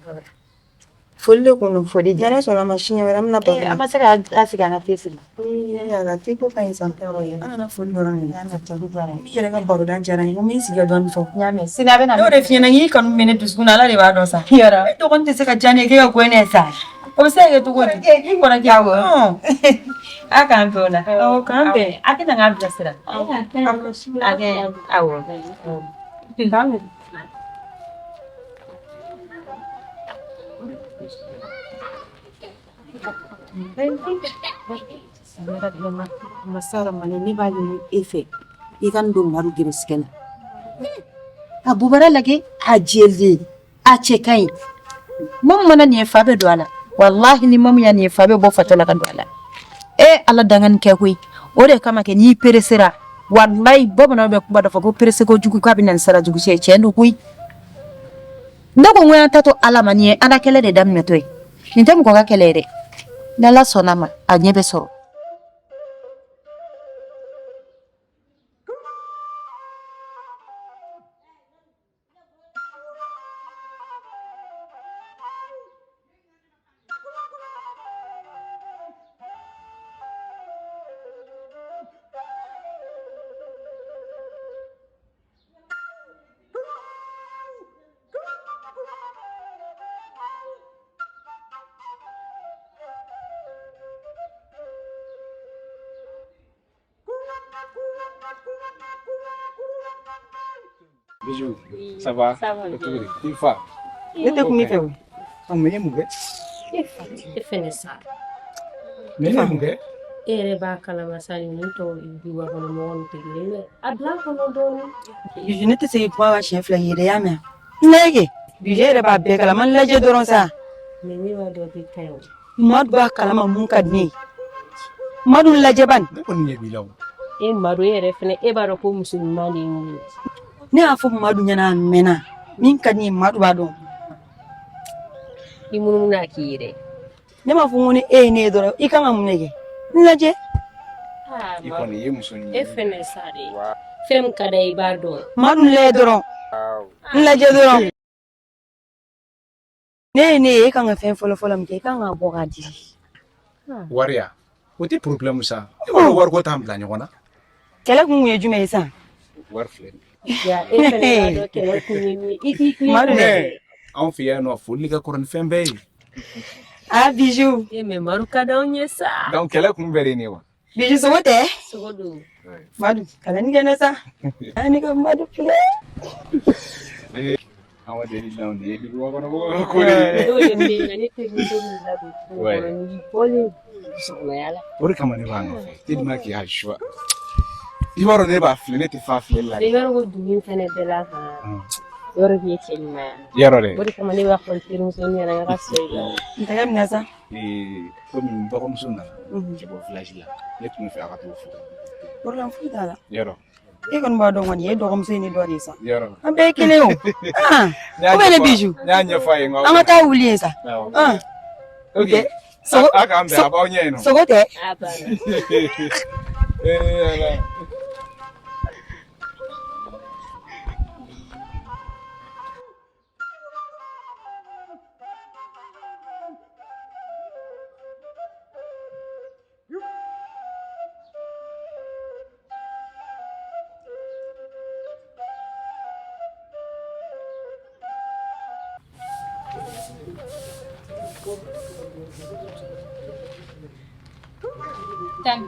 Foli de kun don. Foli Ni Ala sɔnna a ma siɲɛ wɛrɛ an bɛna baro. An ma se ka an sigi an ka te sigi. Yala te ko ka ɲi sa. An nana foli dɔrɔn de la. I yɛrɛ ka baroda diyara n ye. Ko n bɛ n sigi ka dɔɔnin fɔ. N y'a mɛn. Sini a bɛ na. Ne y'o de f'i ɲɛna k'i kanu bɛ ne dusukun na Ala de b'a dɔn sa. Yɔrɔ. E dɔgɔnin tɛ se ka diya ne ye k'e ka ko ne ye sa. O bɛ se ka kɛ cogo di? I kɔrɔkɛ awɔ. A k'an bɛn o la. Awɔ k'an bɛn. A tɛna k'an bilasira. A kɛ awɔ. Masa Ramani ne b'a ɲini e fɛ i ka n don Madu gɛrɛsɛgɛ la. A bubara lajɛ a jɛlen a cɛ ka ɲi. Mamu mana nin ye fa bɛ don a la. Walahi ni mamu ya nin ye fa bɛ bɔ fatɔ la ka don a la. E Ala danga nin kɛ koyi. O de kama kɛ n'i peresera walahi bamananw bɛ kuma dɔ fɔ ko perese kojugu k'a bɛ na ni sara jugu ye tiɲɛ don koyi. Ne ko n ko y'an ta to Ala ma nin ye Ala kɛlɛ de daminɛtɔ ye. Nin tɛ mɔgɔ ka kɛlɛ ye dɛ. N'Ala sɔnna a ma a ɲɛ bɛ sɔrɔ. Bijou, ça va? Ça va bien. I fa. Ne tɛ kuma i fɛ o. Ɔ mais i ye mun kɛ? E fa e fɛnɛ sa. Mais ne ye mun kɛ? E yɛrɛ b'a kalama sa ninnu tɔw duba kɔnɔ mɔgɔw tɛ kelen ye dɛ. A bila a kɔnɔ dɔɔnin. Bijou ne tɛ se k'i kuma ka siɲɛ fila ye dɛ i y'a mɛn. N lajɛ kɛ. Bijou e yɛrɛ b'a bɛɛ kalama n lajɛ dɔrɔn sa. Mais ne b'a dɔn bɛ ka ɲi o. Madu b'a kalama mun ka di ne ye. Madu n lajɛ bani. Ne kɔni ɲɛ b'i la o. E Madu e yɛrɛ fɛnɛ e b'a dɔn ko muso ɲuman de ye nin ye. Ne y'a fɔ Madu ɲɛna a mɛnna. Min ka di ne ye Madu b'a dɔn. I munumunu a k'i ye dɛ. Ne m'a fɔ ko ni e ye ne ye dɔrɔn i kan ka mun de kɛ? N lajɛ. I kɔni i ye muso ɲuman E fɛnɛ sa de. Fɛn min ka d'a ye i b'a dɔn. Madu n lajɛ dɔrɔn. N lajɛ dɔrɔn. Ne ye ne ye e kan ka fɛn fɔlɔ fɔlɔ min kɛ i kan k'a bɔ k'a di. Wari ya? O tɛ problème sa. E b'a dɔn wariko t'an bila ɲɔgɔn na. Kɛlɛ kun ye jumɛn ye sisan? Wari filɛ nin Ya e fɛnɛ b'a dɔn kɛlɛ kun ye min ye. I k'i kilen. Madu dɛ. ye. Anw fɛ yan nɔ foli ka kɔrɔ ni fɛn bɛɛ ye. Ah Bijou. E mais Madu ka d'anw ye sa. Donc kɛlɛ kun bɛɛ de ye nin ye wa? Bijou sogo tɛ? Sogo don. Madu kana nin kɛ ne sa. Ah ne ka Madu filɛ. An ka deli la nin ye duguba kɔnɔ mɔgɔw ka ko de ye. Ne y'o de f'e ɲɛna ne terimuso min ladon kungo Ouais. kɔnɔ n'i bɔlen sɔgɔmaya la. O de kama ne b'a nɔfɛ tellement qu'il y a choix. I b'a dɔn ne b'a filɛ ne tɛ fa filɛli la. I b'a dɔn ko dugu in fɛnɛ bɛɛ la han. Yɔrɔ k'i ye cɛ ɲuman ye. Yɔrɔ dɛ. O de kama ne b'a fɔ n terimuso ɲɛna n ka sɔn i la. N tɛgɛ minɛ sa. Komi n dɔgɔmuso nana ka bɔ village la ne tun bɛ fɛ a ka t'o fo. Problème foyi t'a la. Yɔrɔ. E kɔni b'a dɔn kɔni e dɔgɔmuso ye ne dɔ de ye sa. Yɔrɔ. An bɛɛ ye kelen ye o. Ah, o bɛ ne Bijou. N y'a ɲɛfɔ a ye n ko. An ka taa wuli yen sa. Awɔ. Ah. Ok. Sogo A k'an bɛn a b'aw ɲɛ yen nɔ. Sogo tɛ? A banna. Ee Ala. Tan.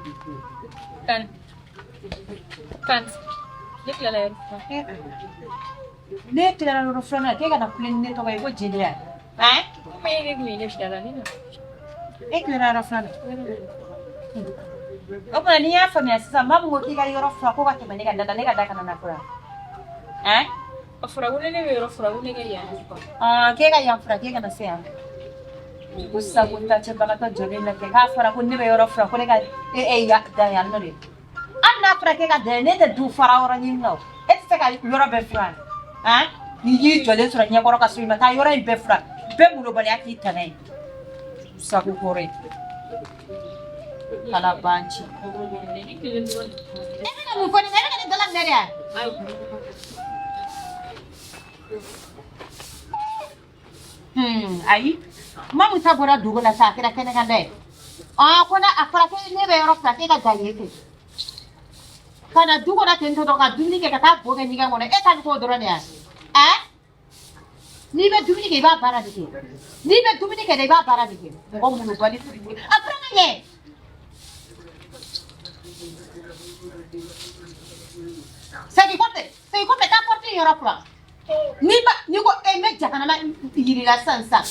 Tan. Tan. Ne tilala yɔrɔ filanan. Ne tilara yɔrɔ filanan k'e kana kule ni ne tɔgɔ ye ko jeliya. Komi e de kun ye ne bila la ne na. E tilara yɔrɔ filanan. O tuma n'i y'a faamuya sisan, maa min ko k'i ka yɔrɔ furan ko ka tɛmɛ ne ka da la, ne ka da kana na furan. Hein? A fɔra ko ne bɛ yɔrɔ furan ko ne ka yan furan. Ah, k'e ka yan furan, k'e kana se yan. Ko sisan ko tacɛbagatɔ jɔlen lajɛ k'a fɔra ko ne bɛ yɔrɔ furan ko ne ka e e ya dan yan nɔ de. Hali n'a fɔra k'e ka dan yan, ne tɛ du fara yɔrɔ ɲini na o. E tɛ se ka yɔrɔ bɛɛ furan. Han? N'i y'i jɔlen sɔrɔ ɲɛkɔrɔ ka so i ma taa yɔrɔ in bɛɛ furan. Bɛɛ molobaliya k'i tana ye. Sago kɔrɔ ye. Ala b'an ci. E bɛ ka mun fɔ nin na? E bɛ ka ne dala minɛ de wa? Ayi. Mamu ta bɔra dugu la sa, a kɛra kɛnɛkanda ye. Ɔ ko n'a a fɔra ko ne bɛ yɔrɔ furan k'e ka dan yen fɛ. Ka na du kɔnɔ ten tɔ dɔrɔn ka dumuni kɛ ka taa bo kɛ ɲɛgɛn kɔnɔ, e ta bɛ k'o dɔrɔn de ye wa? Ɛ? N'i bɛ dumuni kɛ i b'a baara de kɛ. N'i bɛ dumuni kɛ dɛ i b'a baara de kɛ. Mɔgɔ molobali a furan ka ɲɛ. Segin kɔfɛ, segin kɔfɛ, taa porte in yɔrɔ furan. N'i ma n'i ko e n bɛ jahanama yir'i la sisan sisan.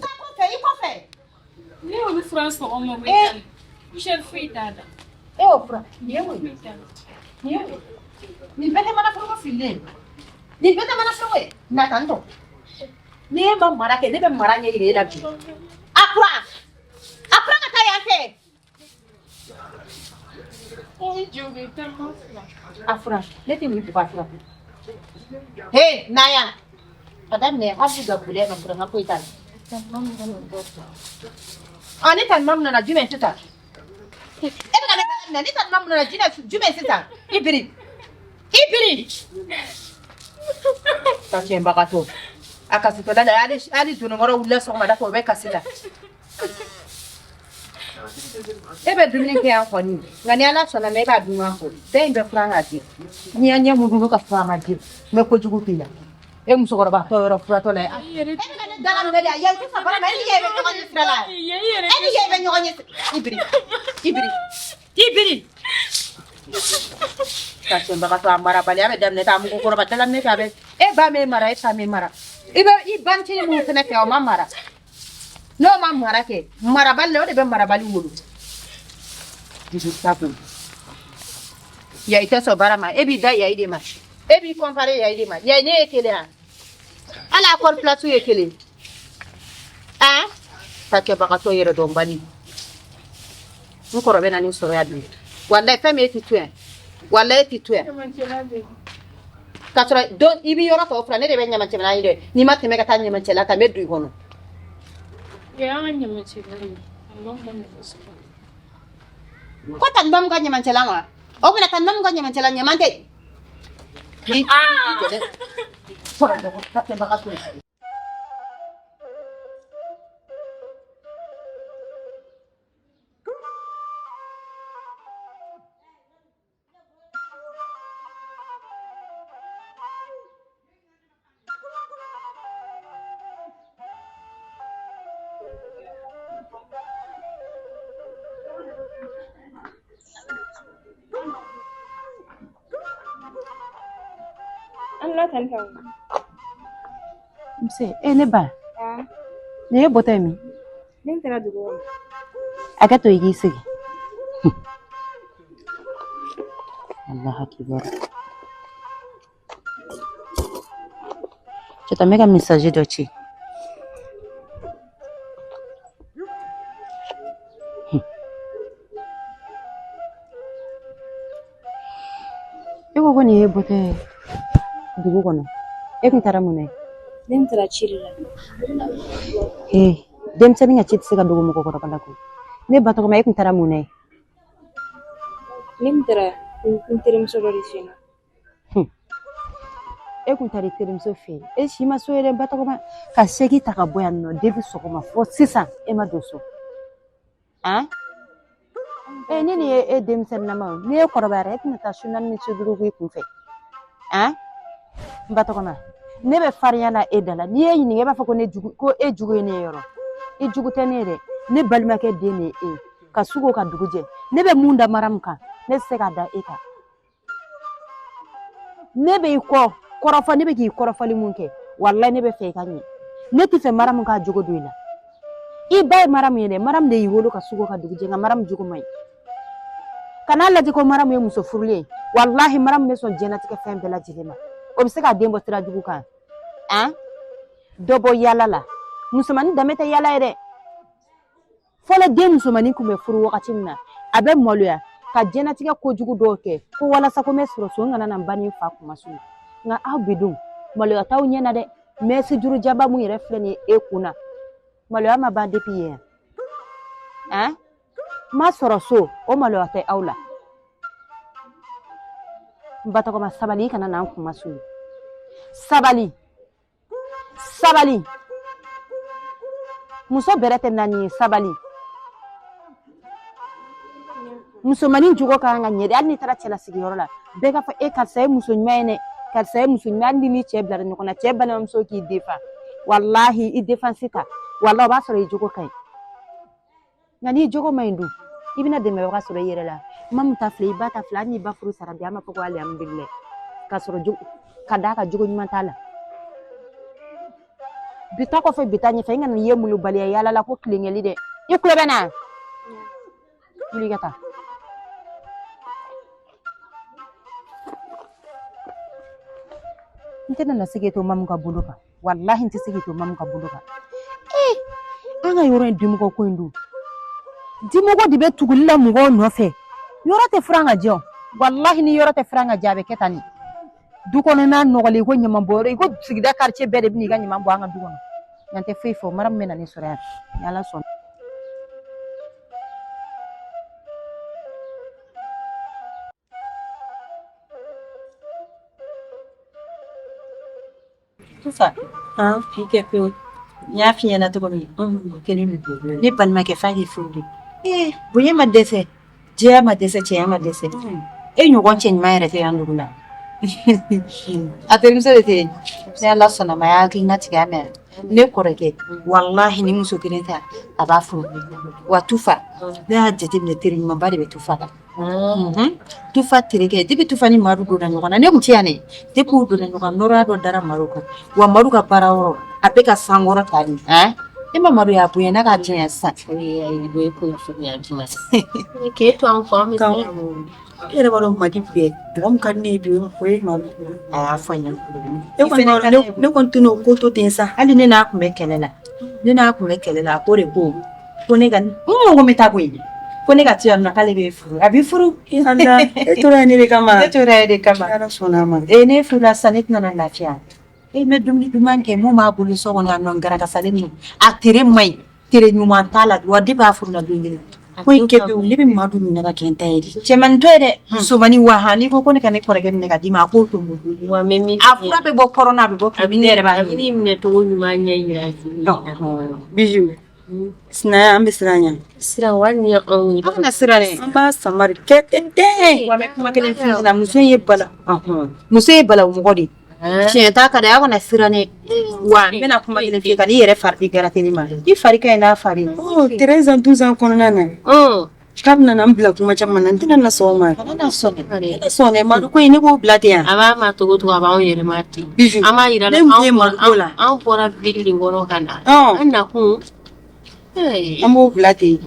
Taa kɔfɛ, i kɔfɛ. Ne y'olu furan sɔgɔma o bɛ poussière foyi t'a la. E y'o furan. Nin ye mun ye? Nin ye mun ye? Nin bɛɛ tɛ manaforoko fililen ye. Nin bɛɛ tɛ manaforoko ye. Na tan tɔ. Ni e ma mara kɛ, ne bɛ mara ɲɛ yira e la bi. A furan. A furan ka taa yan fɛ. A furan. Ne tɛ nin bugɔ a furan. He, na yan. A daminɛ hali gabulɛ ka furan ka foyi t'a la. Ɔ ne tanti Mamu nana jumɛn sisan? E bɛ ka ne dala minɛ, ne tanti Mamu nana jumɛn sisan? I biri. I biri. Ta tiɲɛbagatɔ. A kasitɔla la hali hali dononkɔrɔ wulila sɔgɔmada fɛ o bɛ kasi la. E bɛ dumuni kɛ yan kɔni nka ni Ala sɔnna ma e b'a dun an kɔ. Da in bɛɛ furan k'a di. N'i y'a ɲɛ munumunu ka sɔrɔ a ma di n bɛ kojugu k'i la. E musokɔrɔba tɔ yɔrɔ furatɔ la ye. E bɛ ka ne dala minɛ de a ya i tɛ sɔn baara ma e ni ye bɛ ɲɔgɔn ɲɛ sira la. E ni ye bɛ ɲɔgɔn ɲɛ i biri i biri i biri. Ka tiɲɛbagatɔ a marabaliya bɛ daminɛ k'a mɔgɔkɔrɔba dala minɛ kɛ a bɛ e ba m'e mara e fa m'e mara. I bɛ i bancinin minnu fana fɛ o ma mara. N'o ma mara kɛ marabali la o de bɛ marabali wolo. Ya i tɛ sɔn baara ma e b'i da yayi de ma. E b'i comparer yayi de ma. Yayi ne ye kelen ya. Hali a kɔri place ye kelen. An ta kɛbagatɔ yɛrɛ dɔnbali. N kɔrɔ bɛ na nin sɔrɔ yan bi. Walayi fɛn min e ti to yan. Walayi e ti to yan. K'a sɔrɔ don i bɛ yɔrɔ tɔw furan ne de bɛ ɲamancɛla ye dɛ. N'i ma tɛmɛ ka taa ɲamancɛla ta n bɛ don i kɔnɔ. Ko tanti Mamu ka ɲamancɛla wa? O bɛna tanti Mamu ka ɲamancɛla ɲaman tɛ. I jɔ dɛ. Fɔlɔ dɔgɔ ta kɛbagatɔ ye. An la tan kan. Nse, e ne ba. Ne ye bɔtɔ ye min? Ne taara dugu kɔnɔ. Hakɛ to i k'i sigi. Allah akibar. Cɛ ta n bɛ ka message dɔ ci. E ko ko nin ye bɔtɔ ye dugu kɔnɔ. E kun taara mun na ye? Ne taara ci de la. Ee, denmisɛnnin ka ci tɛ se ka dogo mɔgɔkɔrɔba la koyi. Ne ba tɔgɔma e kun taara mun na ye? Ne taara n terimuso dɔ de fɛ yen nɔ. E kun taara i terimuso fɛ yen. E si ma so yɛrɛ ba tɔgɔma ka segi ta ka bɔ yan nɔ depuis sɔgɔma fo sisan e ma don so. Han? E ni nin ye e denmisɛnninnama ye n'i ye kɔrɔbayara e tɛna taa su naani ni su duuru k'i kun fɛ. Han? N ba tɔgɔma ne bɛ farinya na e da la n'i ye ɲininka e b'a fɔ ko ne jugu ko e jugu ye ne ye yɔrɔ. I jugu tɛ ne ye dɛ. Ne balimakɛ den de ye e ye. Ka su ko ka dugu jɛ. Ne bɛ mun da Maramu kan ne tɛ se k'a da e kan. Ne bɛ i kɔ kɔrɔfɔ ne bɛ k'i kɔrɔfɔli mun kɛ walayi ne bɛ fɛ i ka ɲɛ. Ne tɛ fɛ Maramu k'a jogo don i la. I ba ye Maramu ye dɛ Maramu de y'i wolo ka su ko ka dugu jɛ nka Maramu jogo man ɲi. Kan'a lajɛ ko Maramu ye muso furulen ye. Walahi Maramu bɛ sɔn diɲɛlatigɛ fɛn bɛɛ lajɛlen ma. O bɛ se k'a den bɔ sira jugu kan. An? Dɔ bɔ yaala la. Musomanin danbe tɛ yaala ye dɛ. Fɔlɔ den musomanin tun bɛ furu wagati min na, a bɛ maloya ka diɲɛlatigɛ kojugu dɔw kɛ ko walasa ko n bɛ sɔrɔ so n kana na n ba ni n fa kunmasuli. Nka aw bi dun maloya t'aw ɲɛ na dɛ. Mɛsi juru jaba mun yɛrɛ filɛ nin ye e kun na. Maloya ma ban depuis yen. An? Ma sɔrɔ so o maloya tɛ aw la. N batɔgɔma sabali i kana na n kunmasuli. Sabali. Sabali. Muso bɛrɛ tɛ naani ye sabali. Musomanin jogo ka kan ka ɲɛ de hali n'i taara cɛlasigiyɔrɔ la bɛɛ k'a fɔ e karisa ye muso ɲuman ye dɛ karisa ye muso ɲuman hali ni cɛ bilara ɲɔgɔn na cɛ balimamuso k'i defa walahi i defansi ta walahi o b'a sɔrɔ i jogo ka ɲi nka n'i jogo man ɲi dun i bɛna dɛmɛbaga sɔrɔ i yɛrɛ la mamu ta filɛ i ba ta filɛ hali n'i ba furu sara bi an b'a fɔ ko alihamudulilayi k'a sɔrɔ jogo ka d'a kan jogo ɲuman t'a la bi ta kɔfɛ bi ta ɲɛfɛ i kana ye molobaliya yaala la ko tilenkɛli dɛ i tulo bɛ n na wuli ka taa n tɛna na se k'e to mamu ka bolo kan walahi n tɛ se k'i to mamu ka bolo kan ee an ka yɔrɔ in dimɔgɔ ko in dun dimɔgɔ de bɛ tuguli la mɔgɔw nɔfɛ yɔrɔ tɛ furan ka jɛ o walahi ni yɔrɔ tɛ furan ka jɛ a bɛ kɛ tan de du kɔnɔna nɔgɔlen i ko ɲaman bɔyɔrɔ i ko sigida quartier bɛɛ de bɛ n'i ka ɲaman bɔ an ka du kɔnɔ nka n tɛ foyi fɔ maramu bɛ na ne sɔrɔ yan ni ala sɔnna. Tufa, i kɛ pewu. N y'a f'i ɲɛna cogo min, o kelen de don. Ne balimakɛ f'a k'i furu de. Ee, bonya ma dɛsɛ, jɛya ma dɛsɛ, cɛya ma dɛsɛ. E ɲɔgɔn cɛ ɲuman yɛrɛ tɛ yan dugu la. A terimuso de tɛ yen. Ni Ala sɔnna ma, a y'a hakilina tigɛ a mɛn. Ne kɔrɔkɛ, walahi ni muso kelen ta, a b'a furu. Wa Tufa, ne y'a jateminɛ teri ɲumanba de bɛ Tufa la. Tufa terikɛ depuis Tufa ni Madu donna ɲɔgɔn na ne tun tɛ yan dɛ depuis u donna ɲɔgɔn na nɔrɔya dɔ dara Madu kan wa Madu ka baara yɔrɔ a bɛ ka sankɔrɔ ta de e ma Madu y'a bonya n'a k'a janya sisan k'e to an kɔ an bɛ E yɛrɛ b'a dɔn Mali bɛɛ mɔgɔ min ka di ne ye bi o ye Madu a y'a fɔ n ɲɛna e kɔni b'a dɔn ne kɔni tɛna o ko to ten sa hali ne n'a tun bɛ kɛlɛ la ne n'a tun bɛ kɛlɛ la a ko de ko ko ne ka n ko n bɛ taa koyi ko ne ka to yan nɔ k'ale bɛ furu a bɛ furu e tora yen ne de kama ne tora yen de kama Ala sɔnna a ma ee ne furula sisan ne tɛna na lafiya e bɛ dumuni duman kɛ mun b'a bolo so kɔnɔ yan nɔ garakasalen ninnu a tere man ɲi tere ɲuman t'a la wa depuis a furula don kelen ko in kɛ pewu ne bɛ Madu minɛ ka kɛ n ta ye de cɛmannin to ye dɛ musomannin wa han n'i ko ko ne ka ne kɔrɔkɛ minɛ ka d'i ma a k'o to n bolo wa n bɛ min a fura bɛ bɔ kɔrɔn na a bɛ bɔ a bɛ ne yɛrɛ b'a a bɛ n'i minɛ cogo ɲuman ɲɛ yira Bijou sinaya an bɛ siran ɲɛ siran wali ni anw ye an kana siran dɛ an b'a samari kɛ ten ten wa n bɛ kuma kelen f'i ɲɛna muso in ye bala muso ye balawu mɔgɔ de ye tiɲɛ t'a ka di a kana siran dɛ wa n bɛna kuma kelen f'i ye kan'i yɛrɛ fari di garateli ma i fari ka ɲi n'a fari ye oh 13 ans 12 ans kɔnɔna na k'a bɛna na n bila kuma caman na n tɛna na sɔn o ma kana na sɔn dɛ sɔn dɛ Madu ko in ne b'o bila ten yan a b'a ma togo togo a b'anw yɛrɛ ma ten Bijou an b'a yira ne mun ye Madu ko la anw bɔra ville de kɔnɔ ka na an nakun an b'o bila ten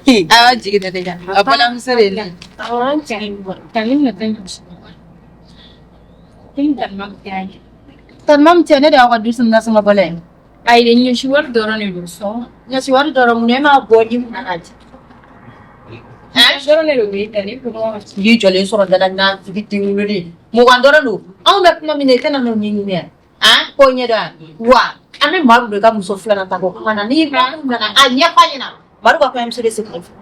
a b'a jigi da ne kan a balimamuso de ye ne Awɔ an jigi tani na taa ɲɔsi Tani Mamu cɛ ne de y'aw ka du nasɔngɔ bɔla ye ayi ɲɔsi wari dɔrɔn de don sɔn ɲɔsi wari dɔrɔn mun e m'a bɔ i kunna k'a di dɔrɔn de don i tani n b'i jɔlen sɔrɔ da la n'a tigi tɛ wuli 20 dɔrɔn don anw bɛ kuma min na i tɛna n'o ɲɛɲini yan k'o ɲɛdɔn wa an bɛ Madu de ka muso filanan ta ko kuma na n'i nana a ɲɛfɔ a ɲɛna Madu ka kɔɲɔmuso de sigilen filɛ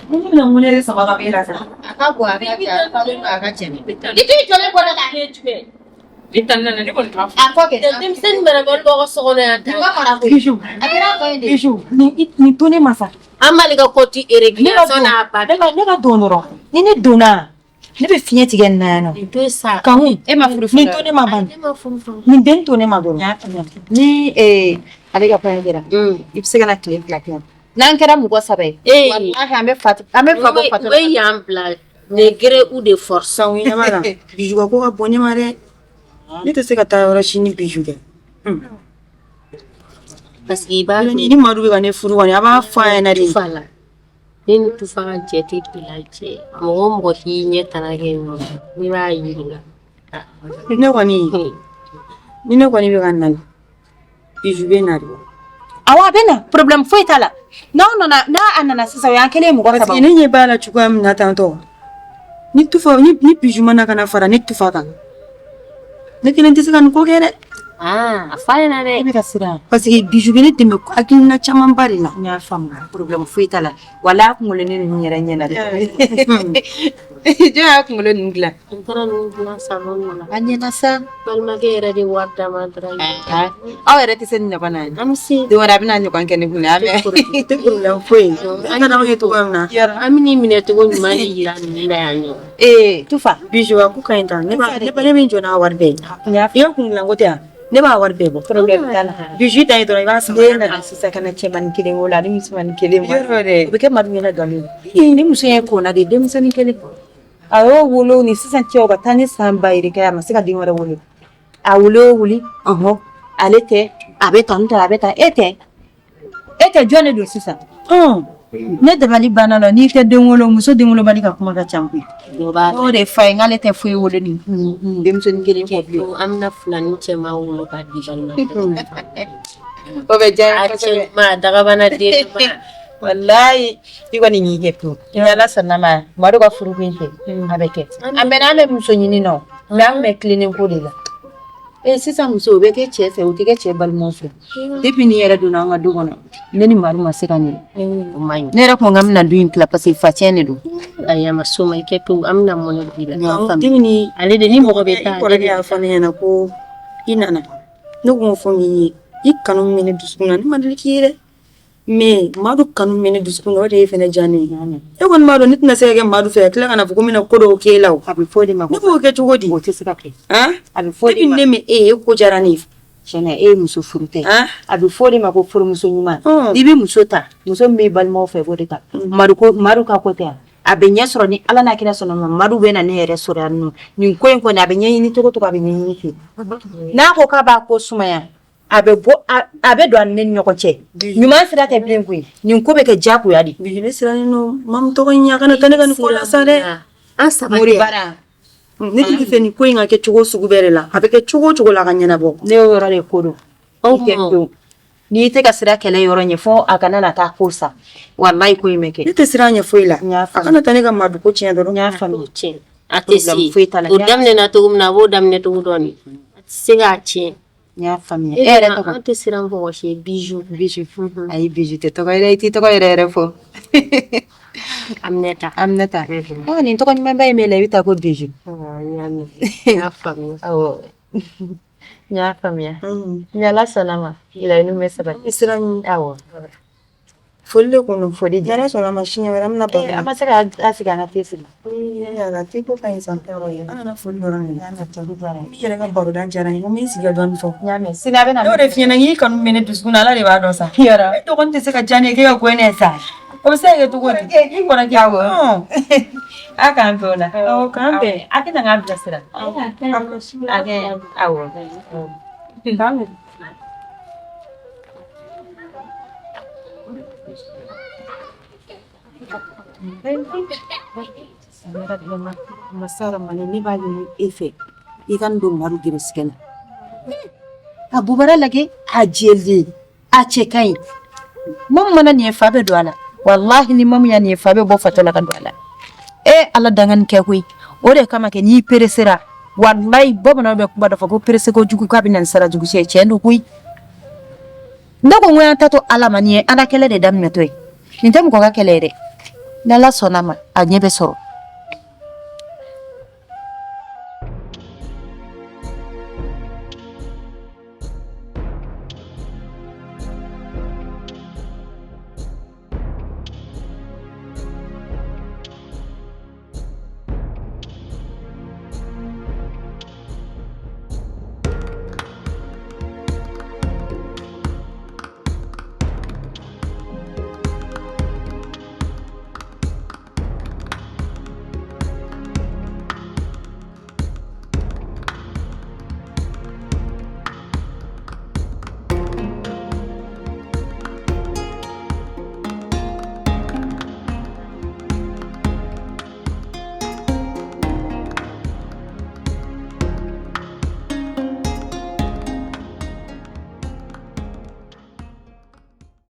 Mun bɛna mun de sama ka bɔ e la sa a ka bon a ka jan a falen don a ka cɛ i t'i jɔlen bɔ ne la Ne tani nana ne kɔni t'a fɔ a fɔ kɛ denmisɛnnin marabali b'aw ka so kɔnɔ yan tan ka mara koyi Bijou a kɛra a ba ye de Bijou nin to ne ma sa an b'ale ka kɔti erégulation n'a ba ne ka don dɔrɔn ni ne donna ne bɛ fiɲɛ tigɛ nin na yan nɔ nin to sa Kanku e ma furu nin to ne ma ban ne ma furu fɔlɔ nin den to ne ma dɔrɔn ni ale ka kɔɲɔ kɛra i bɛ se ka na tile 2 kɛ yan n'an kɛra mɔgɔ 3 ye walahi an bɛ fa an bɛ fa bɔ u fatɔ bɛ yan bila de gré ou de force Sanku ɲɛ b'a la Bijou ka ko ka bon ne ma dɛ ne tɛ se ka taa yɔrɔ si ni Bijou kɛ. Parce que i b'a Ni Madu bɛ ka ne furu kɔni, a b'a fɔ a ɲɛna de. Tufa la. Ne ni Tufa ka jɛ tɛ gɛlɛya cɛ. Mɔgɔ o mɔgɔ k'i ɲɛ tana kɛ ɲɔgɔn fɛ, ne b'a yir'i la. Ne kɔni, ni ne kɔni bɛ ka na, Bijou bɛ na de. Awɔ, a bɛ na, problème foyi t'a la. N'aw nana, n'a a nana sisan, o y'an kɛlen ye mɔgɔ Parce saba. que ne ɲɛ b'a la cogoya min na tantɔ, ni Tufa ni Bijou ma na ka na fara ne Tufa kan, ne kelen tɛ se ka nin ko kɛ dɛ. Aa, a f'a ɲɛna dɛ. E bɛ ka siran. Parce que Bijou bɛ ne dɛmɛ hakilina camanba de la. N y'a faamu, problème foyi t'a la. Wala a kunkolo ne ninnu yɛrɛ ɲɛna dɛ. Jɔn y'a kunkolo ninnu dilan? N taara ninnu dilan salon de la. A ɲɛna sa. Balimakɛ yɛrɛ de wari d'a ma dɔrɔn. Aw yɛrɛ tɛ se nin ɲɔgɔn na. An bɛ se. Don wɛrɛ a bɛna ɲɔgɔn kɛ ne kun na. Tɛ problème foyi. An ka d'aw ye cogoya min na. An bɛ n'i minɛ cogo ɲuman de yira ninnu na yan nɔ. Ee Tufa. Bijou a ko ka ɲi tan. Ne b'a ne bɛ n jɔ n'a wari bɛɛ ye. I ka kun dilan ko tɛ yan. Ne b'a wari bɛɛ bɔ. Problème t'a la. Bijou ta ye dɔrɔn i b'a san. Ne nana sisan ka na cɛmannin kelen wolo ani musomannin kelen. Yɔrɔ dɛ. O bɛ kɛ Madu ɲɛna nkalon ye. Ni muso in ye kɔnna de denmisɛnnin kelen. A y'o wolo ni sisan cɛ o ka taa ni san ba yirika ye, a ma se ka den wɛrɛ wolo. A wolo o wuli, ɔhɔn, ale tɛ, a bɛ tan tɔ, a bɛ tan, e tɛ. E tɛ, jɔn de don sisan? Ne dabali banna la, n'i tɛ den wolo, muso den wolobali ka kuma ka ca koyi. O de fa ye, n'ale tɛ foyi wolo ni denmisɛnnin kelen kɔ bilen. An bɛna filani cɛman wolo k'a di balimakɛ. O bɛ diya n ye A kosɛbɛ. cɛ ɲuman, dagabana den ɲuman. Walayi, i kɔni y'i kɛ pewu. Ni Ala sɔnna ma, Madu ka furuko in kɛ, a bɛ kɛ. An bɛɛ n'an bɛ muso ɲini nɔ, mais an bɛ tilennen ko de la. Ee sisan muso, o bɛ kɛ cɛ fɛ, o tɛ kɛ cɛ balimaw fɛ. Depuis nin yɛrɛ donna an ka du kɔnɔ, ne ni Madu ma se ka ɲɛ. O man ɲi. Ne yɛrɛ ko n k'an bɛna du in tila parce que facɛn de don. Ayi, a ma s'o ma, i kɛ pewu, an bɛna mɔnɛ b'i la. N y'a faamu. Depuis ni Ale de ni mɔgɔ bɛ i taa. kɔrɔkɛ y'a fɔ ne ɲɛna ko i nana, ne ko fɔ min ye, i kanu min bɛ ne dusukun na, ne ma deli k'i ye dɛ. Mais Madu kanu min bɛ ne dusukun na, o de ye fɛnɛ diya ne ye. E kɔni b'a dɔn ne tɛna se ka kɛ Madu fɛ ka tila ka na fɔ ko n bɛna ko dɔw k'e la o. A bɛ fɔ o de ma. Ne b'o kɛ cogo di? O tɛ se ka kɛ. Han? A bɛ fɔ o de Depuis ma. ne ma e ye, e ko diyara ne ye. Tiɲɛna, e ye muso furu tɛ. A bɛ fɔ o de ma ko furumuso ɲuman. N'i bɛ muso ta, muso min b'i balimaw fɛ, i b'o de ta. Madu ko, Madu ka ko tɛ yan. A bɛ ɲɛ sɔrɔ ni Ala n'a kira sɔnna ma, Madu bɛ na ne yɛrɛ sɔrɔ yan nɔ. Nin ko in kɔni, a bɛ ɲɛɲini cogo o cogo, a bɛ ɲɛɲini ten. N'a ko k'a b'a ko sumaya, a bɛ bɔ, a bɛ don a ni ne ni ɲɔgɔn cɛ. Ɲuman sira tɛ bilen koyi. Nin ko bɛ kɛ diyagoya de. Bijou, ne sirannen don. Mamu tɔgɔ in, a kana taa ne ka nin ko la sa dɛ. An saba tɛ. Moribara. Ne tun fɛ nin ko in ka kɛ cogo sugu bɛɛ de la. A bɛ kɛ cogo o cogo la, a ka ɲɛnabɔ. Ne y'o yɔrɔ de ko don. I kɛ pewu. N'i tɛ ka sira kɛlɛ yɔrɔ ɲɛ fo a kana na taa ko sa. Walayi, ko in bɛ kɛ. Ne tɛ siran ɲɛ foyi la. A kana taa ne ka Madu ko tiɲɛ dɔrɔn. N y'a faamu. Tiɲɛ. A tɛ se. Problème foyi t'a la. O daminɛna cogo min na, a b'o daminɛ cogo dɔn de. A tɛ se k'a tiɲɛ. N y'a faamuya. E E yɛrɛ yɛrɛ tɔgɔ? An tɛ siran mɔgɔ si ye, Bijou. Bijou. Ayi, Bijou tɛ tɔgɔ yɛrɛ, i t'i tɔgɔ yɛrɛ yɛrɛ fɔ. Aminata. Aminata. Ɔ, nin tɔgɔ ɲumanba in b'e la, i bɛ taa ko Bijou. N y'a mɛn. N y'a faamuya. Awɔ. N y'a faamuya. Ni Ala sɔnna ma, laɲiniw bɛ sabati. Ne siran ɲɛ. Awɔ. Foli de kun don. Foli Ni Ala sɔnna ma, siɲɛ wɛrɛ an bɛna baro. An ma se ka a sigi an ka te sigi. Yala te ko ka ɲi sa. An nana foli dɔrɔn de la. I yɛrɛ ka baroda diyara n ye. N ko n bɛ n sigi ka dɔɔnin fɔ. N y'a mɛn. Sini a bɛ na. Ne y'o de f'i ɲɛna, k'i kanu bɛ ne dusukun na, Ala de b'a dɔn sa. Yɔrɔ. E dɔgɔnin tɛ se ka diya ne ye k'e ka ko ne ye sa. O bɛ se ka kɛ cogo di? I kɔrɔkɛ. Awɔ. A k'an bɛn o la. Awɔ, k'an bɛn. A tɛna k'an bilasira. A kɛ awɔ. K'an bɛn. Masa Ramani, ne b'a ɲini e fɛ, i ka n don Madu gɛrɛsɛgɛ la. A bubara lajɛ, a jɛlen, a cɛ ka ɲi. Mamu mana nin ye, fa bɛ don a la. Walahi, ni mamu ya nin ye, fa bɛ bɔ fatɔ la ka don a la. E Ala, danga nin kɛ koyi. O de kama kɛ n'i peresera, walayi, bamananw bɛ kuma dɔ fɔ ko perese kojugu k'a bɛ na ni sara jugu ye. Tiɲɛ don koyi. Ne ko n ko y'an ta to Ala ma, nin ye Ala kɛlɛ de daminɛtɔ ye. Nin tɛ mɔgɔ ka kɛlɛ ye dɛ. Ni Ala sɔnna a ma, a ɲɛ bɛ sɔrɔ.